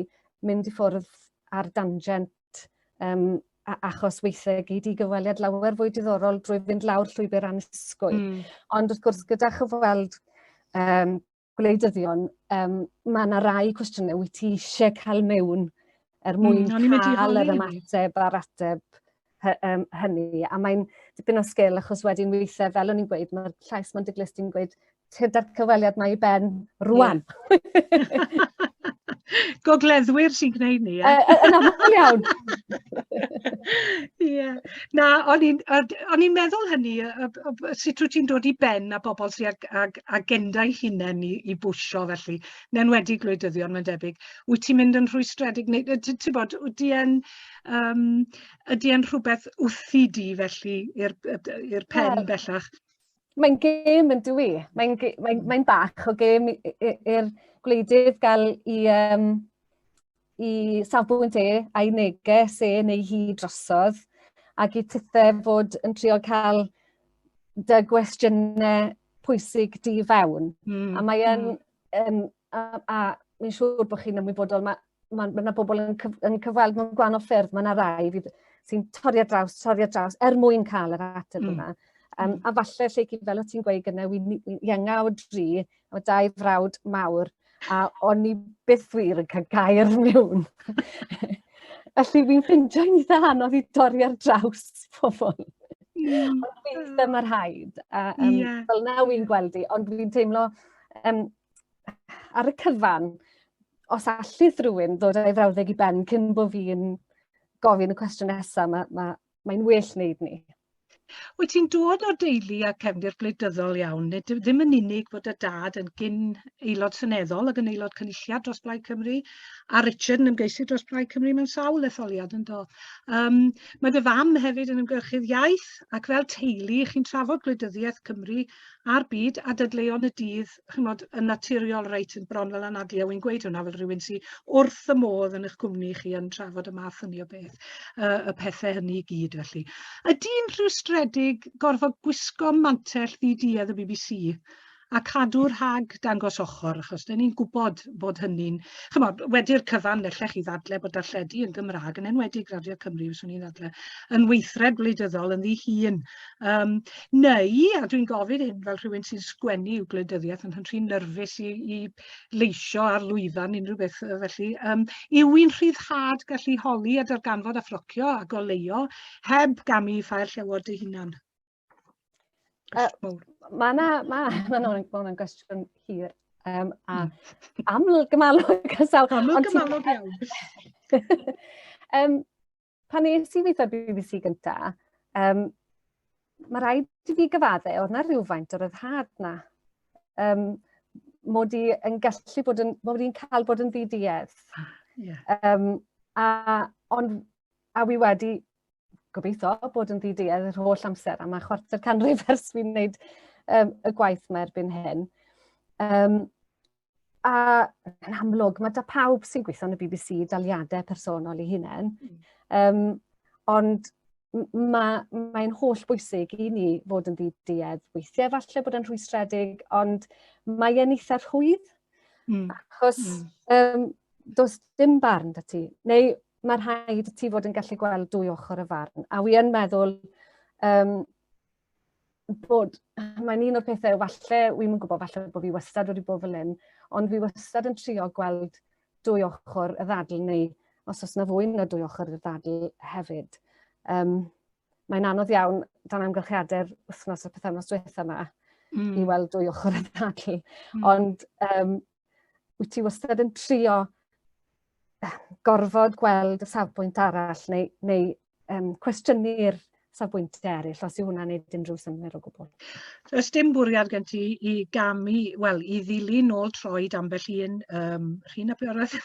Speaker 2: mynd i ffwrdd ar dangent, um, achos weithiau gei di gyfweliad lawer fwy diddorol drwy fynd lawr llwybr annisgwyl. Ond wrth gwrs, gyda chyfweld um, gwleidyddion, um, mae yna rai cwestiynau wyt ti eisiau cael mewn er mwyn mm, cael yr ymateb a'r ateb hynny. A mae'n dipyn o sgil achos wedyn weithiau, fel o'n i'n gweud, mae'r llais ma'n dy glust di'n gweud, Tyda'r cyfweliad mae i ben rwan.
Speaker 3: Yeah. Gogleddwyr sy'n gwneud ni,
Speaker 2: ie? Yn aml iawn.
Speaker 3: Ie. Na, o'n i'n meddwl hynny, sut wyt ti'n dod i ben a bobl sy'n ag, ag agendau hunain i, i bwysio felly, yn enwedig gwleidyddion, mae'n debyg. Wyt ti'n mynd yn rhwystredig, neu ti'n bod, ydy e'n um, ydy e'n rhywbeth wrthi di felly i'r pen bellach?
Speaker 2: Mae'n gêm yn dwi. Mae'n mae, mae bach o gêm i'r gwleidydd gael i, um, i safbwynt e a'i neges e neu hi drosodd ac i tithe fod yn trio cael dy gwestiynau pwysig di fewn. A mae yn, a, a mi'n siŵr bod chi'n ymwybodol, mae ma, ma, ma bobl yn, cyf, yn cyfweld mewn gwahanol ffyrdd, mae yna rai fydd, sy'n torri ar draws, torri ar draws, er mwyn cael yr ateb yma. A falle lle i fel o ti'n gweud gyda, wi'n ienga o dri, o dau frawd mawr, a o'n i byth wir yn cael gair mewn. Felly fi'n ffeindio'n eitha anodd i dorri ar draws pobl. Ond weithiau mae rhaid. A, um, yeah. Fel na wy'n gweld i, ond fi'n teimlo um, ar y cyfan, os allith rhywun ddod â'i frawddeg i ben cyn bod fi'n gofyn y cwestiwn nesaf, mae'n ma, mae well wneud ni.
Speaker 3: Wyt ti'n dod o deulu a cefndir gwleidyddol iawn, nid ddim yn unig bod y dad yn gyn aelod seneddol ac yn aelod cynulliad dros Blaid Cymru, a Richard yn ymgeisydd dros Blaid Cymru mewn sawl etholiad yn do. Um, mae dy fam hefyd yn ymgyrchydd iaith, ac fel teulu chi'n trafod gwleidyddiaeth Cymru a'r byd a dadleuon y dydd, chimod, yn naturiol reit yn bron fel anadlu, a wy'n gweud hwnna fel rhywun sy wrth y modd yn eich cwmni chi yn trafod y math hynny o beth, y pethau hynny i gyd felly. Ydy'n rhwystredig gorfod gwisgo mantell ddi-duedd y BBC a cadw rhag dangos ochr, achos dyn ni'n gwybod bod hynny'n... Chimod, wedi'r cyfan, ellech chi ddadle bod darlledu yn Gymraeg, yn enwedig Radio Cymru, fyswn i'n ddadle, yn weithred wleidyddol yn ddi hun. Um, neu, a dwi'n gofyn hyn fel rhywun sy'n sgwennu i'w gwleidyddiaeth yn rhy nyrfus i, i leisio ar lwyfan unrhyw beth felly, um, yw'n rhyddhad gallu holi a darganfod a phrocio a goleuo heb gamu i ffair llewod dy hunan?
Speaker 2: Uh, mae yna, mae ma ma hwnna'n gwestiwn hir. Um, a aml gymalog a sawl.
Speaker 3: Aml gymalog iawn.
Speaker 2: um, pan nes i weithio ar BBC gynta, um, mae rhaid i fi gyfadde, oedd na rhywfaint o ryddhad na. Um, mod i yn gallu bod yn, mod i'n cael bod yn ddiduedd.
Speaker 3: Yeah.
Speaker 2: Um, a, ond, a wi wedi gobeithio bod yn ddiduedd yr holl amser, a mae chwarter canrif ers fi'n gwneud um, y gwaith yma erbyn hyn. Um, a yn amlwg, mae da pawb sy'n gweithio yn y BBC daliadau personol i hunain. Um, ond mae'n mae holl bwysig i ni fod yn ddiduedd. Weithiau falle bod yn rhwystredig, ond mae e'n eitha rhwydd. Achos um, does dim barn da ti. Neu mae rhaid i ti fod yn gallu gweld dwy ochr y farn. A wi yn meddwl um, bod, mae'n un o'r pethau, falle, wi'm yn gwybod, falle bod fi wastad wedi bod fel hyn, ond fi wastad yn trio gweld dwy ochr y ddadl neu os oes yna fwy na dwy ochr y ddadl hefyd. Um, mae'n anodd iawn dan amgylchiadau'r wythnos a'r pythefnos diwetha yma mm. i weld dwy ochr y ddadl. Ond um, wyt ti wastad yn trio gorfod gweld y safbwynt arall neu, neu um, cwestiynu'r safbwyntiau eraill, os yw hwnna'n neud unrhyw synnwyr o gwbl.
Speaker 3: Does dim bwriad gen ti i gamu, wel, i ddilyn nôl troed ambell un, um, Rhun ap Iorwerth,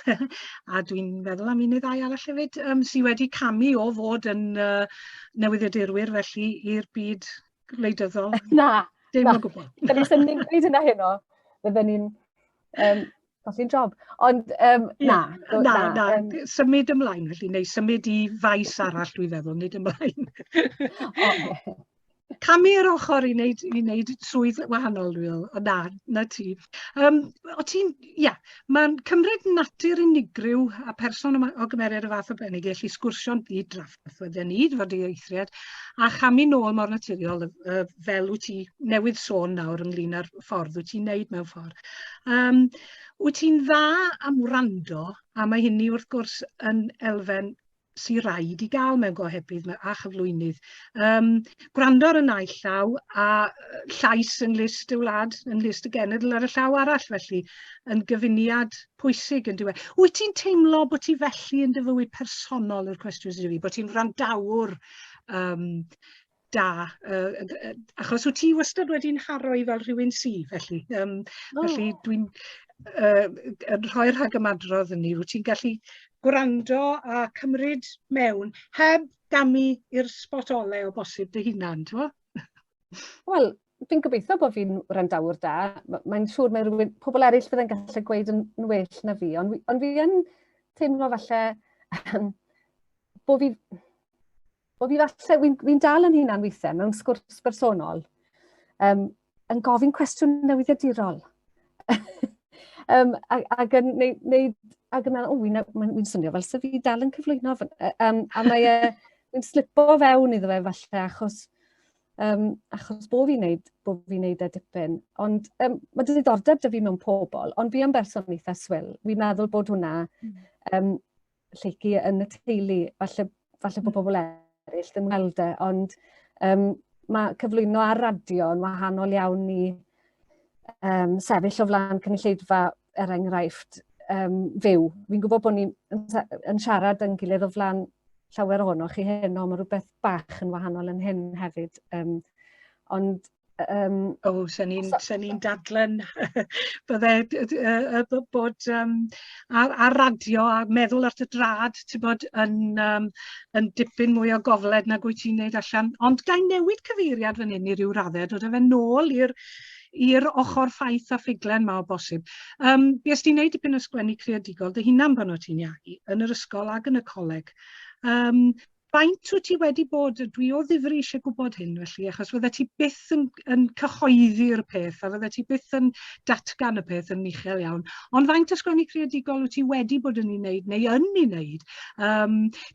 Speaker 3: a dwi'n meddwl am un neu ddau arall hefyd, um, sydd wedi camu o fod yn uh, newyddiadurwyr felly i'r byd gwleidyddol.
Speaker 2: Na.
Speaker 3: Dim
Speaker 2: na.
Speaker 3: o gwbl.
Speaker 2: Da ni sy'n ni'n gwneud hynna heno, fydden ni'n um, colli'n job. Ond um, na.
Speaker 3: Na, na, na. Um, symud ymlaen felly, neu symud i faes arall dwi'n feddwl, nid ymlaen.
Speaker 2: oh.
Speaker 3: Camu i'r ochr i wneud, i wneud swydd wahanol, dwi'n meddwl. O, na, na ti. Um, o ti'n, ia, mae'n cymryd natur unigryw a person o, o gymeriad y fath o bennig i allu sgwrsio'n ddi-drafferth wedyn ni, fod i eithriad, a chamu nôl mor naturiol uh, fel wyt ti newydd sôn nawr ynglyn â'r ffordd wyt ti'n neud mewn ffordd. Um, wyt ti'n dda am wrando, a mae hynny wrth gwrs yn elfen sy raid i gael mewn gohebydd a chyflwynydd. Gwrando ar y naill llaw a llais yng nglust y wlad, yng nglust y genedl ar y llaw arall, felly yn gyfuniad pwysig yn diwedd. Wyt ti'n teimlo bod ti felly yn dy fywyd personol yw'r cwestiwn sydd fi, bod ti'n wrandawr da, achos wyt ti wastad wedi'n haro i fel rhywun sy, felly. Felly dwi'n yn rhoi'r rhagymadrodd yn ni, wyt ti'n gallu gwrando a cymryd mewn heb gamu i'r spot ole o bosib dy hunan, ti'n
Speaker 2: Wel, fi'n gobeithio bod fi'n wrandawr da. Mae'n siŵr mae rhywun, pobl eraill fydde'n gallu gweud yn well na fi, ond on fi yn teimlo falle bod fi bod fi falle, fi'n fi dal yn hunan weithiau mewn sgwrs bersonol, yn gofyn cwestiwn newyddiadurol. Ac yn neud, neud ac yn meddwl, o, fi'n wi swnio fel sef fi dal yn cyflwyno. A mae e, fi'n slipo fewn iddo fe falle achos, achos bod fi'n neud, bod fi'n neud e dipyn. Ond mae diddordeb 'da fi mewn pobl, ond fi yn berson eitha swil. Fi'n meddwl bod hwnna Lleucu yn y teulu, falle bod pobl eraill ddim yn weld e, ond mae cyflwyno ar radio yn wahanol iawn i sefyll o flaen cynulleidfa, er enghraifft, fyw. Fi'n gwybod bod ni'n yn siarad yn gilydd o flaen llawer ohonoch chi heno, mae rhywbeth bach yn wahanol yn hyn hefyd. Ond
Speaker 3: O, sen ni'n sen ni'n dadlen bydde bod ar radio a meddwl ar dy drad, ti'n bod, yn dipyn mwy o gofled nag wyt ti'n neud allan. Ond ga i newid cyfeiriad fan hyn i ryw raddau, dod â fe nôl i'r ochr ffaith a ffuglen ma o bosib. Bues ti'n neud dipyn o sgwennu creadigol dy hunan pan o ti'n iau, yn yr ysgol ac yn y coleg. Faint wyt ti wedi bod, dwi o ddifri eisiau gwybod hyn felly, achos fydde ti byth yn cyhoeddi'r peth, a fydde ti byth yn datgan y peth yn uchel iawn, ond faint o sgwennu creadigol wyt ti wedi bod yn ei wneud, neu yn ei wneud?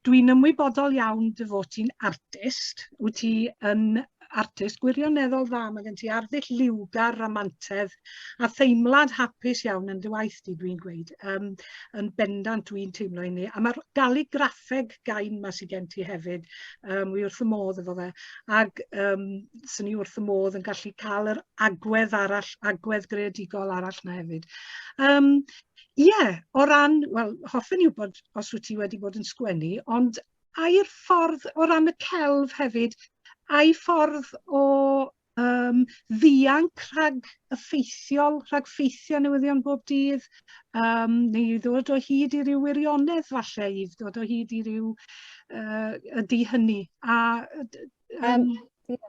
Speaker 3: Dwi'n ymwybodol iawn dy fod ti'n artist, wyt ti yn artist gwirioneddol dda, mae gen ti arddull liwgar, ramantedd a theimlad hapus iawn yn dy waith di, dwi'n gweud. Yn bendant dwi'n teimlo hynny. A mae'r galigraffeg gain ma sydd gen ti hefyd, wi wrth y modd efo fe. Ac swn i wrth y modd yn gallu cael yr agwedd arall, agwedd greadigol arall na hefyd. Ie, o ran, wel, hoffen i wybod os wyt ti wedi bod yn sgwennu, ond ai'r ffordd o ran y celf hefyd, a'i ffordd o ddianc rhag effeithiol, rhag ffeithiau newyddion bob dydd, neu i ddod o hyd i ryw wirionedd falle, i ddod o hyd i ryw ydy hynny. A,
Speaker 2: yeah.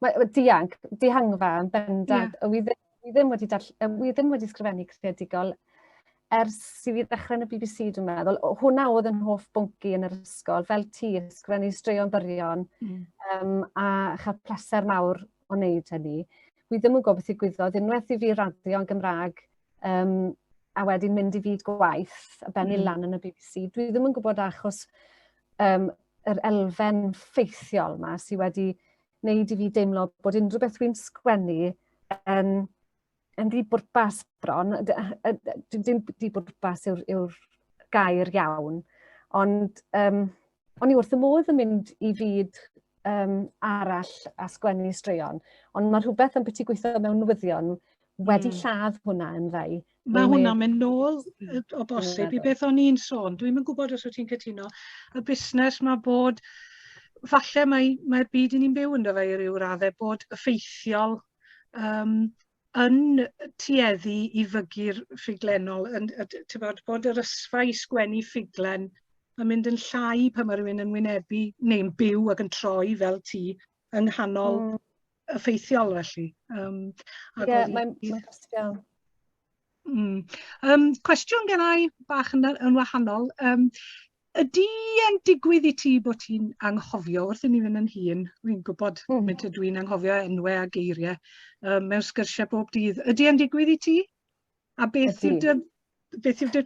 Speaker 2: Mae dianc, dihangfa yn bendant. Yeah. Wi ddim wedi, wi ddim wedi sgrifennu creadigol ers i fi ddechrau yn y BBC, dwi'n meddwl. Hwna oedd yn hoff bwnc i yn yr ysgol, fel ti, ysgrifennu straeon byrion, a chael pleser mawr o wneud hynny. Wi ddim yn gwybod beth ddigwyddodd, unwaith i fi raddio yn Gymraeg, a wedyn mynd i fyd gwaith, a bennu lan yn y BBC. Dwi ddim yn gwybod achos yr elfen ffeithiol yma sydd wedi wneud i fi deimlo bod unrhyw beth dwi'n sgwennu yn ddi-bwrpas bron. Dim di-bwrpas yw'r gair iawn, ond o'n i wrth y modd yn mynd i fyd arall a sgwennu straeon, ond mae rhywbeth yn byti gweithio mewn newyddion wedi lladd hwnna yn ddau.
Speaker 3: Mae hwnna'n mynd nôl o bosib i beth o'n i'n sôn. Dwi'm yn gwybod os wyt ti'n cytuno. Y busnes mae bod, falle mae'r mae byd i ni'n byw ynddo fe i ryw raddau, bod effeithiol yn tueddu i fygu'r ffuglenol, yn, bod, bod yr ysfa i sgwennu ffuglen yn mynd yn llai pan mae rhywun yn wynebu neu'n byw ac yn troi fel ti yng nghanol effeithiol felly.
Speaker 2: Ie, mae'n bosib iawn.
Speaker 3: Cwestiwn gen i bach yn wahanol. Ydy e'n digwydd i ti bod ti'n anghofio wrth i ni fynd yn hŷn? Fi'n gwybod mynd dwi'n anghofio enwau a geiriau mewn sgyrsiau bob dydd. Ydy e'n digwydd i ti? A beth yw dy, beth yw dy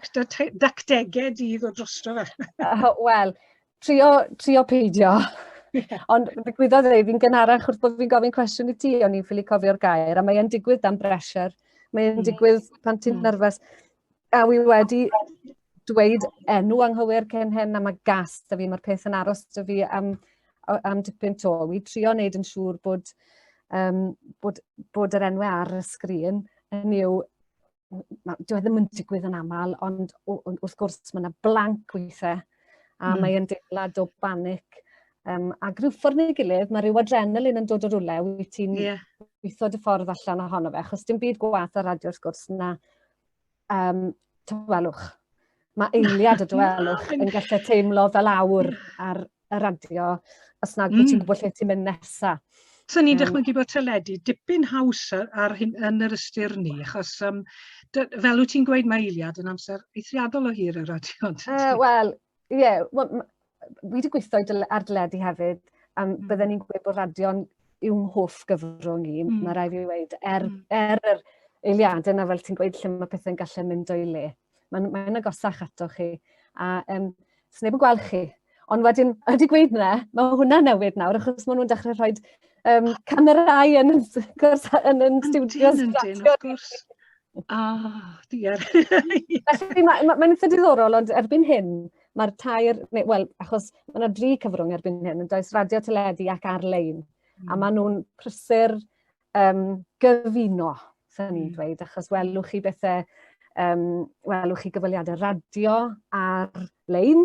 Speaker 3: dactegau di i ddod drosto fe?
Speaker 2: Wel, trio peidio. Ond ddigwyddodd e fi'n gynharach wrth bod fi'n gofyn cwestiwn i ti, o'n i'n ffili cofio'r gair, a mae e'n digwydd dan pressure. Mae e'n digwydd pan ti'n nerfus. A wi wedi dweud enw anghywir cyn hyn, a mae gas 'da fi, mae'r peth yn aros 'da fi am, am dipyn to. Wi'n trio wneud yn siŵr bod, um, bod, bod yr enwau ar y sgrin yn yw, dyw e ddim yn digwydd yn aml, ond wrth gwrs mae yna blank weithiau, a mae yn deimlad o banic. Ac rhyw ffordd neu gilydd, mae rhyw adrenalin yn dod o rywle, wyt ti'n yeah. gweithio dy ffordd allan ohono fe, achos dim byd gwaeth ar radio wrth gwrs na tawelwch. Mae eiliad o dawelwch yn gallu teimlo fel awr ar y radio, os nag wyt ti'n gwybod lle ti'n mynd nesa.
Speaker 3: So ni'n dychmygu bod teledu dipyn haws ar, ar hyn, yn yr ystyr ni, achos um, fel wyt ti'n gweud, mae eiliad yn amser eithriadol o hir ar radio.
Speaker 2: Wel, ie, yeah, well, wi wedi gweithio ar deledu hefyd, a bydden ni'n gweud bod radio'n yw'n hoff gyfrwng i, mae rhaid fi weud, er, er yr eiliadau yna, fel ti'n gweud, lle mae pethau'n gallu mynd o'i le. Mae'n mae agosach ato chi, a um, sneb yn gweld chi. Ond wedyn, wedi gweud yna, mae hwnna'n newid nawr, achos maen nhw'n dechrau rhoi camerâu yn, yn, yn
Speaker 3: studios. Yndyn, yndyn, wrth gwrs. Ah, diar.
Speaker 2: Felly, mae'n ma, ma eitha diddorol, ond erbyn hyn, mae'r tair, neu, wel, achos mae yna dri cyfrwng erbyn hyn, yn does radio, teledu ac ar-lein. A maen nhw'n prysur gyfuno, sy'n ni'n dweud, achos welwch chi bethau, welwch chi gyfweliadau radio ar-lein,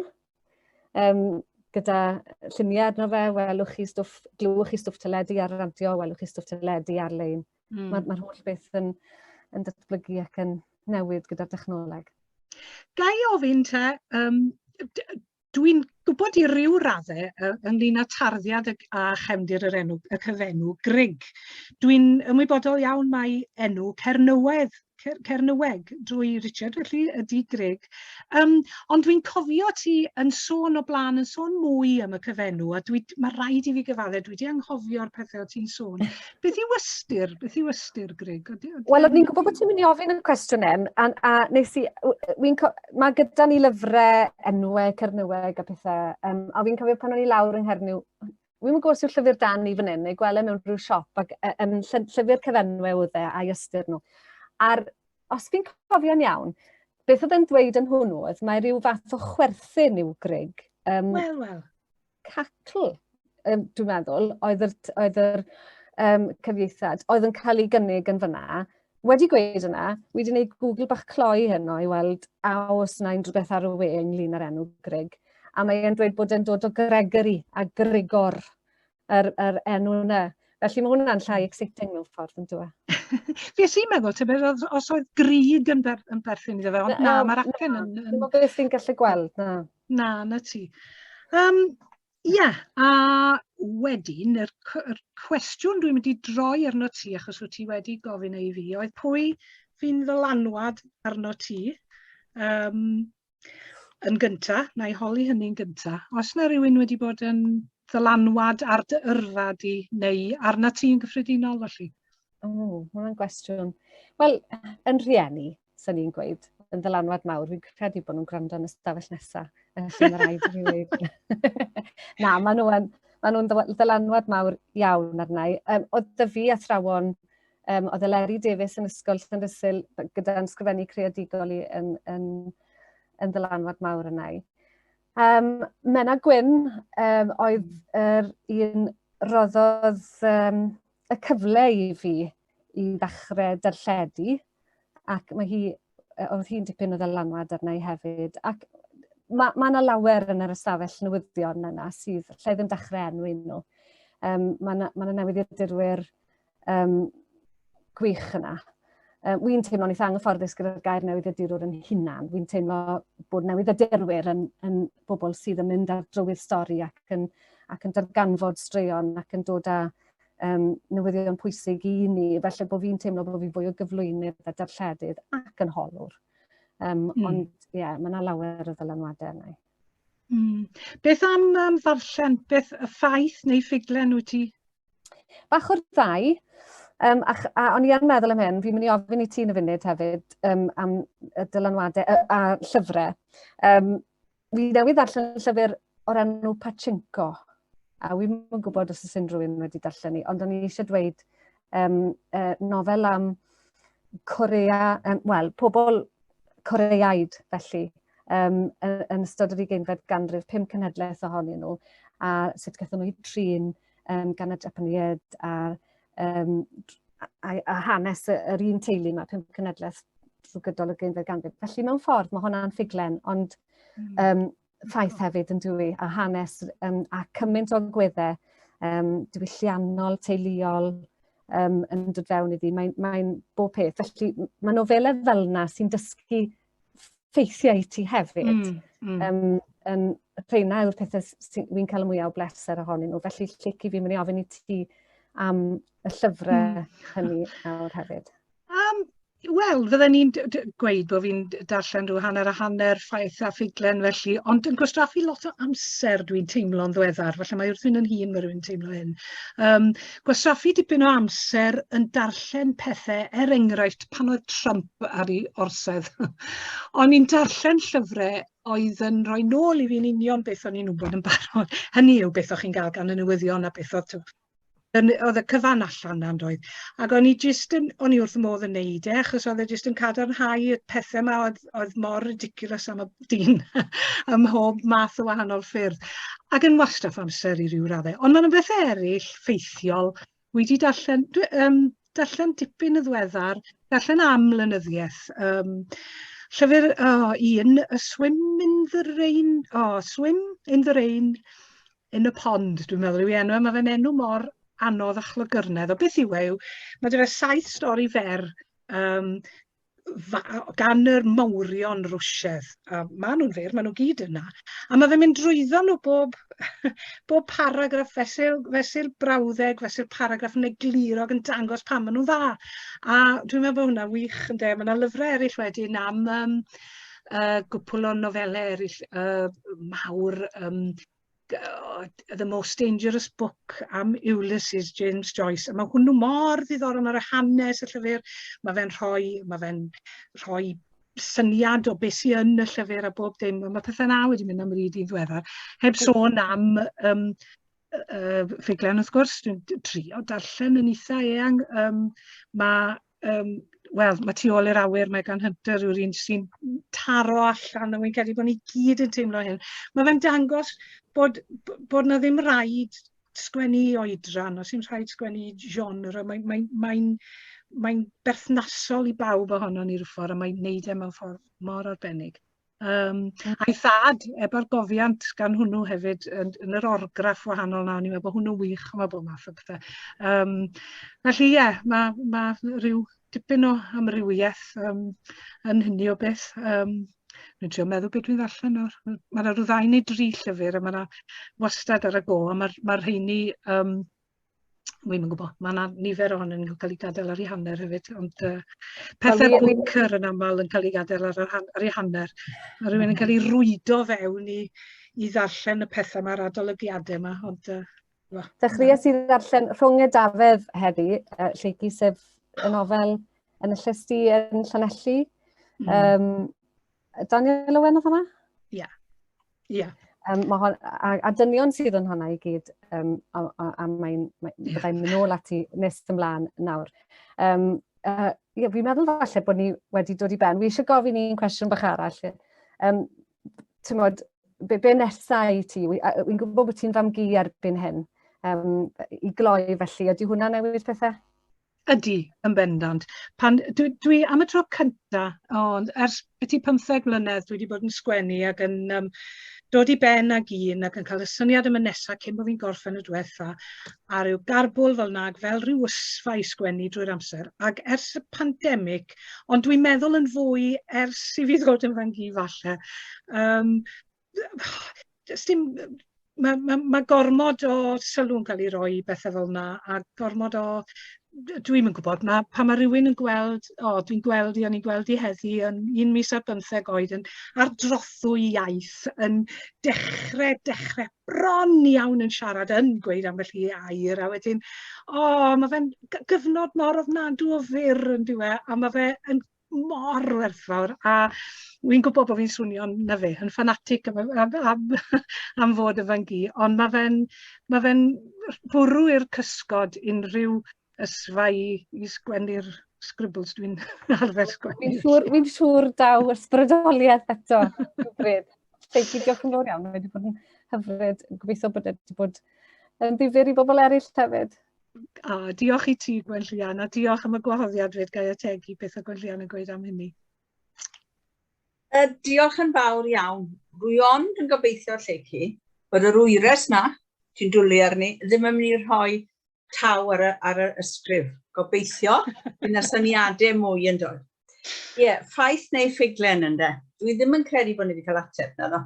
Speaker 2: gyda lluniau arno fe, welwch chi stwff, glywch chi stwff teledu ar radio, welwch chi stwff teledu ar-lein. Mae'r ma holl beth yn, yn datblygu ac yn newid gyda'r dechnoleg.
Speaker 3: Ga i ofyn te, um, dwi'n gwybod i ryw raddau ynglyn â tarddiad a chefndir yr enw, y cyfenw Grug. Dwi'n ymwybodol iawn mai enw Cernywedd Cernyweg drwy Richard, felly ydy Grug. Um, ond dwi'n cofio ti yn sôn o blaen, yn sôn mwy am y cyfenw, a dwi, mae rhaid i fi gyfadde, dwi wedi anghofio'r pethau o ti'n sôn. Beth yw ystyr? Beth yw ystyr, Grug?
Speaker 2: Wel, o'n i'n gwybod bod ti'n mynd i ofyn y cwestiwn en, a, a nes i, mae gyda ni lyfrau enwau Cernyweg a pethau, a fi'n cofio pan o'n i lawr yng Nghernyw, Wi'm yn gwybod os yw'r llyfr dan ni fan hyn, neu gwele mewn rhyw siop, ac um, llyfr cyfenwau oedd e a'i ystyr nhw. A'r, os fi'n cofio'n iawn, beth oedd e'n dweud yn hwnnw oedd mae rhyw fath o chwerthin i'w Grug.
Speaker 3: Wel, wel.
Speaker 2: Cacl, dwi'n meddwl, oedd yr, oedd yr cyfieithiad, oedd yn cael ei gynnig yn fyna. Wedi gweud yna, wedi gwneud Google bach cloi heno i weld a oes yna unrhyw beth ar y we ynglyn â'r enw Grug. A mae e'n dweud bod e'n dod o Gregory a Grigor, yr, yr enw yna. Felly mae hwnna'n llai exciting mewn ffordd, yn dweud.
Speaker 3: Fe sy'n meddwl, tybed, os oedd Grig yn, ber, yn perthyn iddo fe, ond na, mae'r acen yn...
Speaker 2: Yn... Beth fi'n gallu gweld, na.
Speaker 3: Na, na ti. Um, Ie, a wedyn, yr, yr cwestiwn dwi'n mynd i droi arno ti, achos wyt ti wedi gofyn ei fi, oedd pwy fi'n ddylanwad arno ti um, yn gynta, na i holi hynny'n gynta. Os na rhywun wedi bod yn ddylanwad ar dy yrfa di, neu arna ti yn gyffredinol, felly?
Speaker 2: O, oh, mae hwnna'n gwestiwn. Wel, yn rhieni, sy'n ni'n gweud, yn ddylanwad mawr. Fi'n credu bod nhw'n gwrando yn y stafell nesaf. Felly mae rhaid i fi weud. Na, maen nhw'n ma nhw ddylanwad mawr iawn arna i. Um, oedd dy fi athrawon, um, oedd Eleri Davies yn ysgol Llandysul gyda'n sgrifennu creadigol i yn, yn, yn ddylanwad mawr yna i. Um, Menna Gwyn um, oedd yr un roddodd um, y cyfle i fi i ddechrau darlledu, ac mae hi, oedd hi'n dipyn o ddylanwad arna i hefyd. Ac mae ma yna lawer yn yr ystafell newyddion yna sydd, lle ddim dechrau enwi nhw. Um, mae yna ma newyddiadurwyr um, gwych yna. Um, Wy'n teimlo'n eitha anghyfforddus gyda'r gair newyddiadurwr yn hunan. Wy'n teimlo bod newyddiadurwyr yn, yn bobl sydd yn mynd ar drywydd stori ac yn, ac yn darganfod straeon ac yn dod â um, newyddion pwysig i ni, felly bod fi'n teimlo bod fi'n fwy o gyflwynydd a darlledydd ac yn holwr. Um, mm. Ond ie, yeah, mae yna lawer o ddylanwadau yna.
Speaker 3: Beth am um, ddarllen? Beth y ffaith neu ffuglen wyt ti?
Speaker 2: Bach o'r ddau. Um, a, a o'n i yn meddwl am hyn, fi'n mynd i ofyn i ti yn y funud hefyd um, am y dylanwadau a, a llyfrau. Um, fi newydd ddarllen llyfr o'r enw Pachinko, a wi'm yn gwybod os oes unrhyw un wedi darllen ni, ond o'n i eisiau dweud um, nofel am Corea, um, wel, pobl Coreaid felly, yn ystod yr ugeinfed ganrif, 5 cenhedlaeth ohonyn nhw, a sut gathon nhw eu trin gan y Japaniaid a hanes yr un teulu yma, 5 cenhedlaeth drwy gydol y ugeinfed ganrif. Felly mewn ffordd mae hwnna'n ffuglen, ond ffaith hefyd yn dwi, a hanes a cymaint o agweddau diwylliannol, teuluol yn dod fewn iddi. Mae bob peth. Felly mae nofelau fel yna sy'n dysgu ffeithiau i ti hefyd. Rheina yw'r pethau sy'n fi'n cael y mwyaf o bleser ohonyn nhw. Felly Lleucu, fi'n mynd i ofyn i ti am y llyfrau hynny nawr hefyd.
Speaker 3: Wel, fydden ni'n gweud bod fi'n darllen rhyw hanner a hanner ffaith a ffuglen felly, ond yn gwastraffu lot o amser dwi'n teimlo'n ddiweddar, falle mae wrth fynd yn hŷn mae rhywun teimlo hyn. Gwastraffu dipyn o amser yn darllen pethau, er enghraifft pan oedd Trump ar ei orsedd. O'n i'n darllen llyfrau oedd yn rhoi nôl i fi'n union beth o'n i'n wybod yn barod. Hynny yw beth o'ch chi'n gael gan y newyddion a beth oedd oedd y cyfan allan na'n doedd. Ac o'n i jyst yn, o'n i wrth y modd yn neud e, achos oedd e jyst yn cadarnhau y pethau yma oedd mor ridiculous am y dyn ym mhob math o wahanol ffyrdd. Ac yn wastraff amser i ryw raddau. Ond mae'n bethau eraill ffeithiol. Wedi darllen, dwi, darllen dipyn y ddiweddar, darllen am lenyddiaeth. Llyfr, oh, un, A Swim in the Rain, oh, Swim in the Rain, in a Pond, dwi'n meddwl yw ei enw, mae fe'n enw mor anodd a chlogyrnedd. O beth yw e yw, mae 'da fe 7 stori fer gan yr mawrion Rwsiaidd. A maen nhw'n fyr, maen nhw gyd yna. A mae fe'n mynd drwyddo nhw bob paragraff fesul brawddeg, fesul paragraff yn egluro ac yn dangos pam maen nhw'n dda. A dwi'n meddwl bod hwnna wych, ynde. Mae yna lyfrau eraill wedyn am gwpwl o nofelau eraill mawr, The Most Dangerous Book am Ulysses James Joyce. A mae hwnnw mor ddiddorol, mae'r hanes y llyfr, mae fe'n rhoi syniad o beth sydd yn y llyfr a bob dim. Mae pethau na wedi mynd am ryd i'n ddiweddar. Heb sôn am ffuglen, wrth gwrs, dwi'n trio darllen yn eitha eang. Wel, mae Tu ôl i'r awyr, mae gan Hunter yw'r un sy'n taro allan, a wy'n credu bod ni gyd yn teimlo hyn. Mae fe'n dangos bod na ddim rhaid sgwennu i oedran, os yw'n rhaid sgwennu i genre, mae berthnasol i bawb ohono ni rhyw ffordd, a mae'n neud e mewn ffordd mor arbennig. A'i thad, ebargofiant gan hwnnw hefyd, yn yr orgraff wahanol na, o'n i'n meddwl bod hwnnw'n wych, mae bob math o bethau. Felly ie, ma rhyw dipyn o amrywiaeth yn hynny o beth. Dwi'n trio meddwl beth dwi'n ddarllen nawr. Mae yna rhyw 2 neu 3 llyfr a mae yna wastad ar y go, a mae'r rheini, wi'm yn gwybod, mae yna nifer ohonyn nhw'n cael eu gadael ar eu hanner hefyd, ond pethau Booker yn aml yn cael eu gadael ar eu hanner. Mae rhywun yn cael ei rwydo fewn i ddarllen y pethau ma'r adolygiadau yma, ond wel,
Speaker 2: Dechreuais i ddarllen Rhwng Edafedd heddi, Lleucu, sef y nofel yn y Llysty yn Llanelli. Daniel Owen oedd hwnna?
Speaker 3: Ie. Ie.
Speaker 2: A dynion sydd yn hwnna i gyd, a byddai'n mynd nôl ati nes ymlaen nawr. Ie, fi'n meddwl falle bod ni wedi dod i ben. Fi eisiau gofyn un cwestiwn bach arall. T'mod, be nesa i ti? Wi'n gwybod bod ti'n fam-gu erbyn hyn. I gloi felly, ydy hwnna newid pethau?
Speaker 3: Ydy, yn bendant. Pan, dwi am y tro cynta, ond ers byti 15 mlynedd dwi wedi bod yn sgwennu ac yn dod i ben ag un ac yn cael y syniad am y nesa cyn bod fi'n gorffen y diwetha, a ryw garbwl fel nag, fel rhyw ysfa i sgwennu drwy'r amser. Ac ers y pandemig, ond dwi'n meddwl yn fwy ers i fi ddod yn fan-gu falle, does dim, ma gormod o sylw'n cael ei roi i bethau fel yna, a gormod o, dwi'm yn gwybod, pan mae rhywun yn gweld, o, dwi'n gweld i, o'n i'n gweld i heddi yn 1 mis ar 15 oed, yn, ar drothwy iaith, yn dechrau bron iawn yn siarad, yn gweud ambell i air, a wedyn, o, mae fe'n gyfnod mor ofnadw o fyr yn dyw e, a mae fe yn mor werthfawr, a wi'n gwybod bod fi'n swnio'n na fe, yn fanatic am fod yn fan-gu, ond ma fe'n bwrw i'r cysgod unrhyw ysfa i sgwennu'r scribbles dwi'n arfer sgwennu.
Speaker 2: Fi'n siŵr, fi siŵr daw ysbrydoliaeth eto rhywbryd. Lleucu, diolch yn fawr iawn. Mae wedi bod yn hyfryd. Gobeithio bod wedi bod yn ddifyr i bobl eraill hefyd.
Speaker 3: A diolch i ti, Gwenllian, a diolch am y gwahoddiad fyd, gai ategu beth o Gwenllian yn gweud am hynny.
Speaker 1: Diolch yn fawr iawn. Rwy ond yn gobeithio, Lleucu, bod yr wyres na, ti'n dwlu arni, ddim yn mynd i rhoi taw ar y, ar y ysgrif. Gobeithio, bydd yna syniadau mwy yn dod. Ie, yeah, ffaith neu ffuglen ynde. Dwi ddim yn credu bod ni wedi cael ateb na ddo.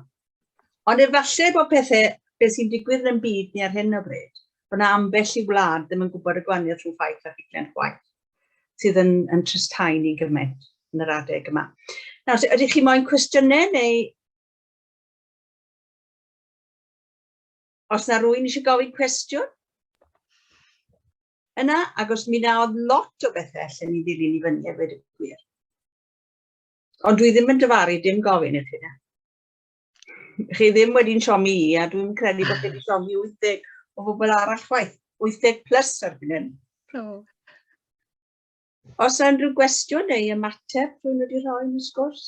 Speaker 1: Ond efallai bod pethau, beth sy'n digwydd yn byd ni ar hyn o bryd, bod yna ambell i wlad ddim yn gwybod y gwahaniaeth rhwng ffaith a ffuglen chwaith, sydd yn, yn tristau ni gymaint yn yr adeg yma. Nawr, ydych chi moyn cwestiynau neu Os na rwy'n eisiau gofyn cwestiwn? Yna, ac os mi na oedd lot o bethau allan ni ddilyn i fyny a gweud y gwir. Ond dwi ddim yn dyfaru dim gofyn i chi na. Chi ddim wedi'n siomi i, a dwi'n credu bod chi wedi siomi 80 o bobl arall chwaith. 80 plus erbyn hyn. Oh. Os yna unrhyw gwestiwn neu ymateb rwy'n wedi rhoi yn y sgwrs?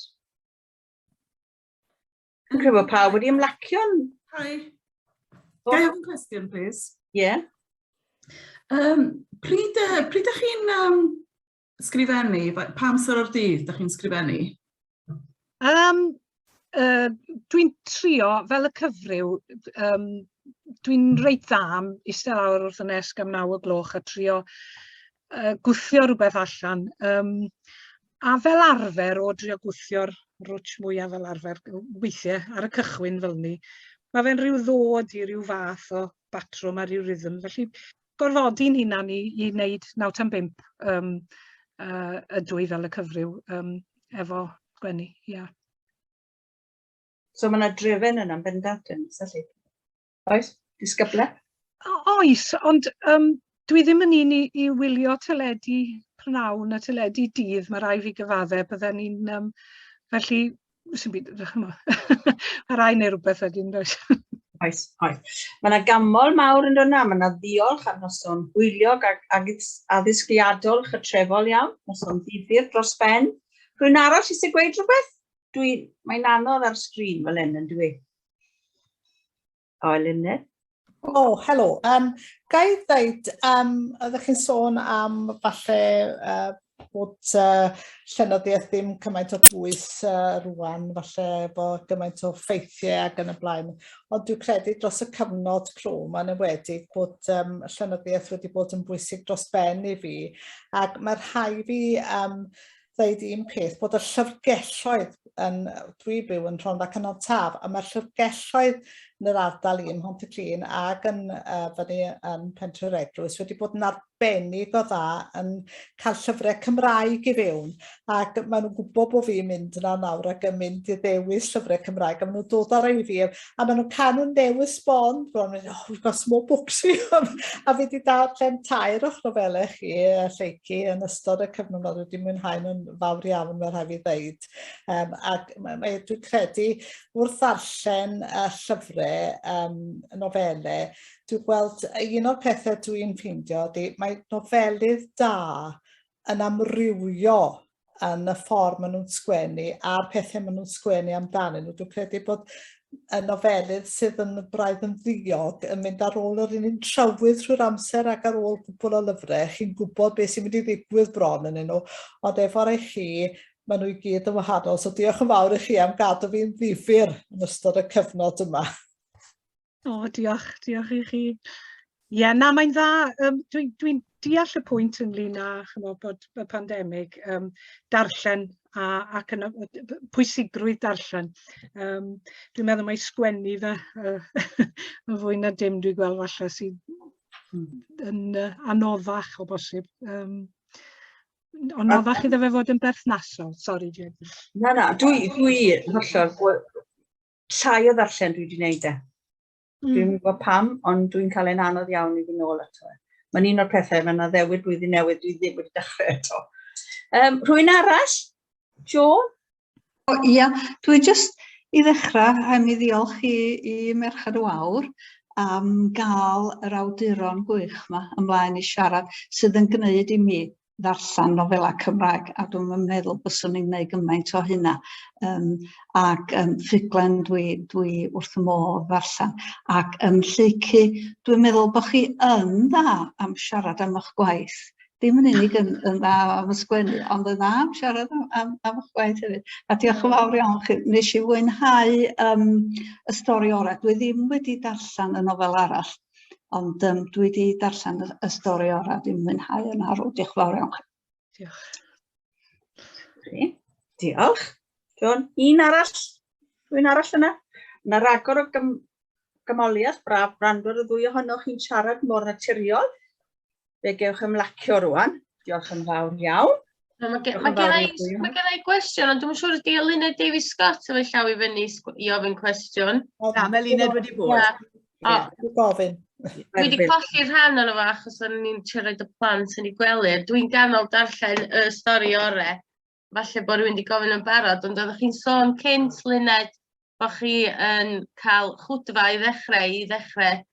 Speaker 1: Dwi'n credu bod pawb wedi ymlacio'n...
Speaker 4: Hi. Ga i ofyn cwestiwn, please?
Speaker 1: Ie. Yeah.
Speaker 4: Pryd, pryd ydych chi'n sgrifennu? Pa amser o'r dydd ydych chi'n sgrifennu?
Speaker 3: Dwi'n trio, fel y cyfryw, dwi'n reit dda am eistedd lawr wrth y nesg am 9 o gloch a trio gwthio rhywbeth allan. A fel arfer, o drio gwthio'r rwtsh mwyaf fel arfer, weithiau ar y cychwyn fel ni, mae fe'n rhyw ddod i ryw fath o batrwm a ryw rhythm. Felly gorfodi'n hunan i wneud 9 tan 5 ydw i fel y cyfryw efo Gwenni, ia. Yeah.
Speaker 1: So mae yna drefen yna'n bendant yn felly. Oes? Disgyblaeth?
Speaker 3: Oes, ond dwi ddim yn un i wylio teledu prynhawn a teledu dydd, mae rhaid fi gyfadde, bydden ni'n... Felly, sy'n byd, chimod, mae rhaid neu rhywbeth wedyn, does?
Speaker 1: Oes, oes. Mae yna gamol mawr yn dod yna, mae yna ddiolch am noson hwyliog ac addysgiadol chytrefol iawn, noson ddifyr dros ben. Rhywun arall eisiau gweud rhywbeth? Dwi, mae'n anodd ar sgrin fel hyn, yn dwi? O, Eluned?
Speaker 5: O, oh, helo. Ga i ddeud, oeddech chi'n sôn am falle bod llenyddiaeth ddim cymaint o bwys rwan, falle efo gymaint o ffeithiau ac yn y blaen. Ond dwi'n credu dros y cyfnod clo mae'n enwedig bod llenyddiaeth wedi bod yn bwysig dros ben i fi. Ac mae rhai fi ddeud un peth, bod y llyfrgelloedd yn, dwi byw yn Rhondda Cynon Taf, a mae'r llyfrgelloedd yn yr ardal i ym Mhontyclun ac yn fyny yn Pentre'r Eglwys wedi bod yn arbennig o dda yn cael llyfrau Cymraeg i fewn, ac maen nhw'n gwybod bod fi'n mynd yna nawr ac yn mynd i ddewis llyfrau Cymraeg, a maen nhw'n dod ar ei fi, a maen nhw'n cael nhw'n newis sbon, bron, oh, we've got some more books for you. A fi wedi darllen tair o'ch nofelau chi, Lleucu, yn ystod y cyfnod yma, wedi mwynhau nhw'n fawr iawn, mae rhaid fi ddeud. Ac dwi'n credu, wrth ddarllen llyfrau, nofelau, dwi'n gweld un o'r pethau dwi'n ffeindio ydy, mae nofelydd da yn amrywio yn y ffordd maen nhw'n sgwennu a'r pethau maen nhw'n sgwennu amdanyn nhw. Dwi'n credu bod y nofelydd sydd yn braidd yn ddiog yn mynd ar ôl yr un un trywydd trwy'r amser ac ar ôl cwpl o lyfrau, chi'n gwybod beth sy'n mynd i ddigwydd bron yn nhw, ond efo'r eich chi, maen nhw i gyd yn wahanol. So diolch yn fawr i chi am gadw fi'n ddifyr yn ystod y cyfnod yma.
Speaker 3: O, diolch, diolch i chi. Ie, yeah, na, mae'n dda. Dwi'n dwi deall y pwynt ynglyn â chymod, bod y pandemig, darllen ac yn, pwysigrwydd darllen. Dwi'n meddwl mai sgwennu fe yn fwy na dim dwi'n gweld falle sydd yn anoddach o bosib. Ond anoddach iddo fe fod yn berthnasol, sori Jane.
Speaker 1: Na, na, dwi hollol, llai o ddarllen dwi wedi gwneud e. Dwi'n gwybod pam, ond dwi'n cael e'n anodd iawn i fynd nôl ato e. Mae'n un o'r pethau, mae'n addewid blwyddyn newydd, dwi ddim wedi dechrau eto. Rhywun arall? Jo?
Speaker 6: O, ia, dwi jyst i ddechrau, rhaid mi ddiolch i Merched y Wawr am gael yr awduron gwych yma ymlaen i siarad, sydd yn gwneud i mi ddarllen nofelau Cymraeg, a dwi'm yn meddwl byswn i'n gwneud gymaint o hynna. Ac ffuglen dwi, dwi wrth y modd ddarllen. Ac Lleucu, dwi'n meddwl bod chi yn dda am siarad am eich gwaith. Dim yn unig yn, yn dda am ysgwennu, ond yn dda am siarad am, am, am eich gwaith hefyd. A diolch yn fawr iawn chi. Nes i fwynhau y stori orau. Dwi ddim wedi darllen y nofel arall, ond dwi wedi darllen y, y stori orau. Dwi'n mwynhau yn arw. Diolch yn fawr iawn chi.
Speaker 3: Diolch.
Speaker 1: Diolch. John, un arall? Rwy'n arall yna? Yna ragor o gym gymoliaeth braf gwrando ar y ddwy ohonoch chi'n siarad mor naturiol. Fe gewch ymlacio rwan. Diolch yn fawr iawn.
Speaker 7: No, mae gen, ma gen i, ma gen i gwestiwn, ond dwi'n siŵr ydy Eluned Davies Scott efo llaw i fyny i ofyn cwestiwn.
Speaker 8: Na, mae Eluned wedi bod.
Speaker 7: Na. O,
Speaker 5: Dwi'n gofyn.
Speaker 7: Dwi wedi colli rhan ono fo achos o'n i'n trio roid y plant yn eu gwely. Dwi'n ganol darllen y stori ore. Falle bod rhywun wedi gofyn yn barod, ond oeddech chi'n sôn cynt, Luned, bod chi yn cael chwdfa i ddechrau, i ddechrau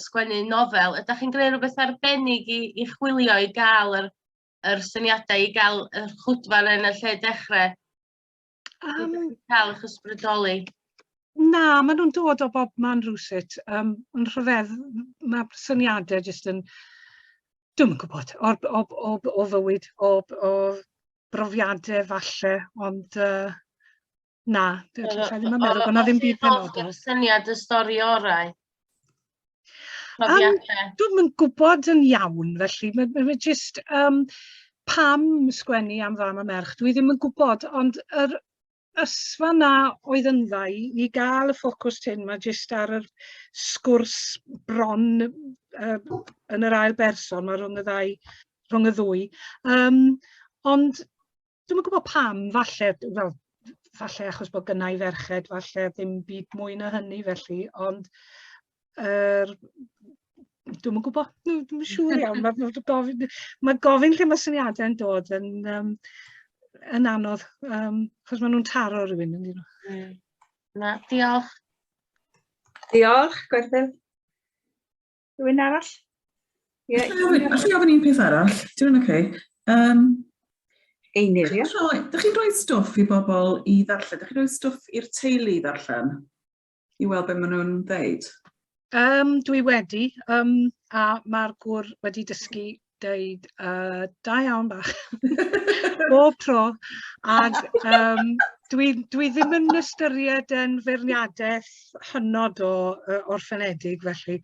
Speaker 7: sgwennu nofel. Ydych chi'n gwneud rhywbeth arbennig i, i chwilio i gael yr, yr syniadau, i gael y chwdfa yn y lle dechrau? Cael eich ysbrydoli?
Speaker 3: Na, maen nhw'n dod o bob man rhywsut. Yn rhyfedd, mae syniadau jyst yn, dwi'm yn gwybod, o'r, o, o, o fywyd, o, o brofiadau falle, ond na, dwi ddim yn meddwl bod 'na ddim byd penodol.
Speaker 7: Syniad y stori orau?
Speaker 3: Dwi'm yn gwybod yn iawn, felly mae, mae, mae jyst pam sgwennu am fam a merch, dwi ddim yn gwybod, ond yr ysfa na oedd yndda i, i gael y ffocws tyn, mae jyst ar yr sgwrs bron yn yr ail berson, mae rhwng y ddau, rhwng y ddwy. Ond dwi'm yn gwybod pam, falle, wel, falle achos bod gynna i ferched, falle ddim byd mwy na hynny felly, ond dwi'm yn gwybod, dwi'm yn siŵr iawn. Mae, ma gofyn, ma gofyn lle mae syniadau'n dod yn, yn anodd, achos maen nhw'n taro rhywun, yn dyn nhw.
Speaker 7: Na, diolch.
Speaker 1: Diolch, Gwerfyl. Rhywun arall?
Speaker 4: Ie. Alla i ofyn un peth arall? Dwi'n oce.
Speaker 1: Einir, ie?
Speaker 4: Dych chi'n rhoi stwff i bobl i ddarllen? Dych chi'n rhoi stwff i'r teulu i ddarllen? I weld beth maen nhw'n ddeud?
Speaker 3: Dwi wedi, a mae'r gŵr wedi dysgu deud, da iawn bach, bob tro. Ac dwi, dwi ddim yn ystyried yn feirniadaeth hynod o orffenedig felly.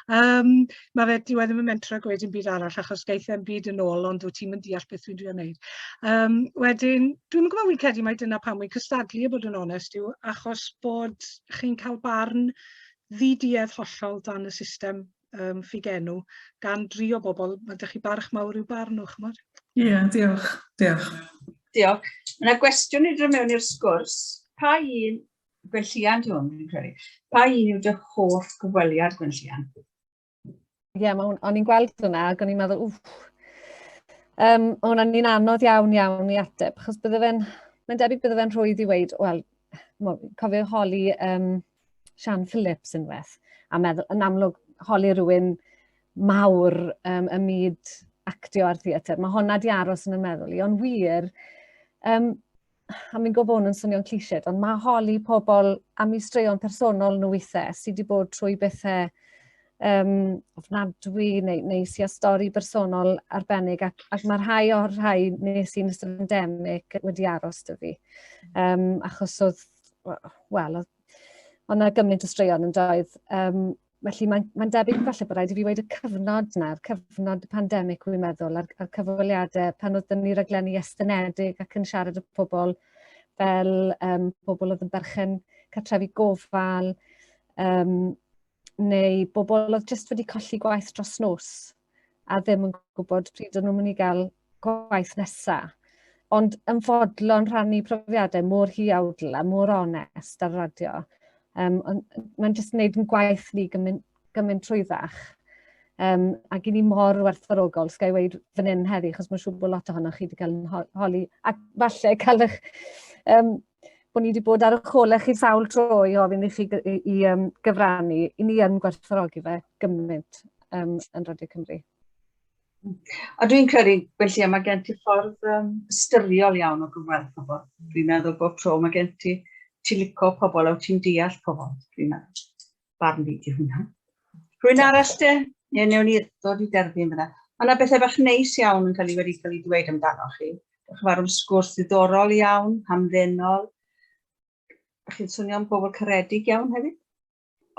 Speaker 3: Mae fe, dyw e ddim yn mentro gweud dim byd arall achos geith e'm byd yn ôl, ond wyt ti'm yn deall beth dwi'n drio wneud. Wedyn, dwi'm yn gwybod, wi'n credu mai dyna pam wi'n cystadlu a bod yn onest yw achos bod chi'n cael barn ddiduedd hollol dan y system ffugenw gan dri o bobl, mae 'da chi barch mawr i'w barn nhw, chimod.
Speaker 4: Ie, yeah, diolch, diolch.
Speaker 1: Diolch. Mae yna gwestiwn i ddod mewn i'r sgwrs. Pa un, Gwenllian di hwn, fi'n credu. Pa un yw dy hoff gyfweliad, Gwenllian?
Speaker 2: Ie, yeah, o'n i'n gweld hwnna ac o'n i'n meddwl, wff. Hwnna'n un anodd iawn iawn i ateb, achos bydde fe'n, mae'n debyg bydde fe'n rhwydd i weud, wel, cofio holi Sian Phillips unwaith, a meddwl, yn amlwg, holi rhywun mawr ym myd actio ar theatr. Mae honna di aros yn y meddwl i, ond wir, a mi'n gwybod bod hwn yn swnio'n cliché, ond mae holi pobl am eu straeon personol nhw weithiau sydd wedi bod trwy bethau ofnadwy neu, neu sydd â stori bersonol arbennig, ac, ac mae rhai o'r rhai nes i'n ystod y pandemig wedi aros 'da fi. Achos oedd, wel, oedd yna gymaint o straeon yn doedd. Felly mae'n mae debyg falle bod rhaid i fi weud y cyfnod na'r cyfnod y pandemig wy'n meddwl, a'r, a'r cyfweliadau pan oedd ni raglenni estynedig ac yn siarad â pobl fel pobl oedd yn berchen cartrefi gofal, neu bobl oedd jyst wedi colli gwaith dros nos a ddim yn gwybod pryd o'n nhw'n mynd i gael gwaith nesaf. Ond yn fodlon rhannu profiadau mor huawdl a mor onest ar radio. Mae'n jyst wneud yn gwaith ni gymaint, gymaint trwyddach. Ac i ni mor werthfawrogol, sgai weud fan hyn heddi, achos mae'n siŵr bod lot ohonoch chi wedi cael yn holi, ac falle cael eich, bod ni wedi bod ar eich holau chi sawl tro i ofyn i chi i, i gyfrannu, i ni yn gwerthfawrogi fe gymaint yn Radio Cymru.
Speaker 1: A dwi'n credu, felly, mae gen ti ffordd ystyriol iawn o gyfweld pobl. Dwi'n meddwl bob tro mae gen ti, ti'n lico pobl a wyt ti'n deall pobl, dwi'n meddwl. Barn fi di hwnna. Rwy'n arall de? Neu newn ni ddod i derfyn fyna. Mae yna bethau bach neis iawn yn cael ei wedi cael ei dweud amdano chi. Diolch yn fawr am sgwrs ddiddorol iawn, hamddenol. Chi'n swnio'n bobl caredig iawn hefyd.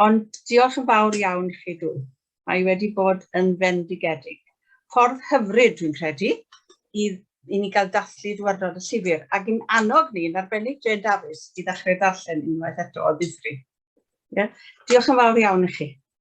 Speaker 1: Ond diolch yn fawr iawn i chi dwy. Mae wedi bod yn fendigedig. Ffordd hyfryd, dwi'n credu, i, i ni gael dathlu diwrnod y llyfr ac i'n annog ni, yn arbennig Jane Dafis, i ddechrau darllen unwaith eto o ddifri. Yeah? Diolch yn fawr iawn i chi.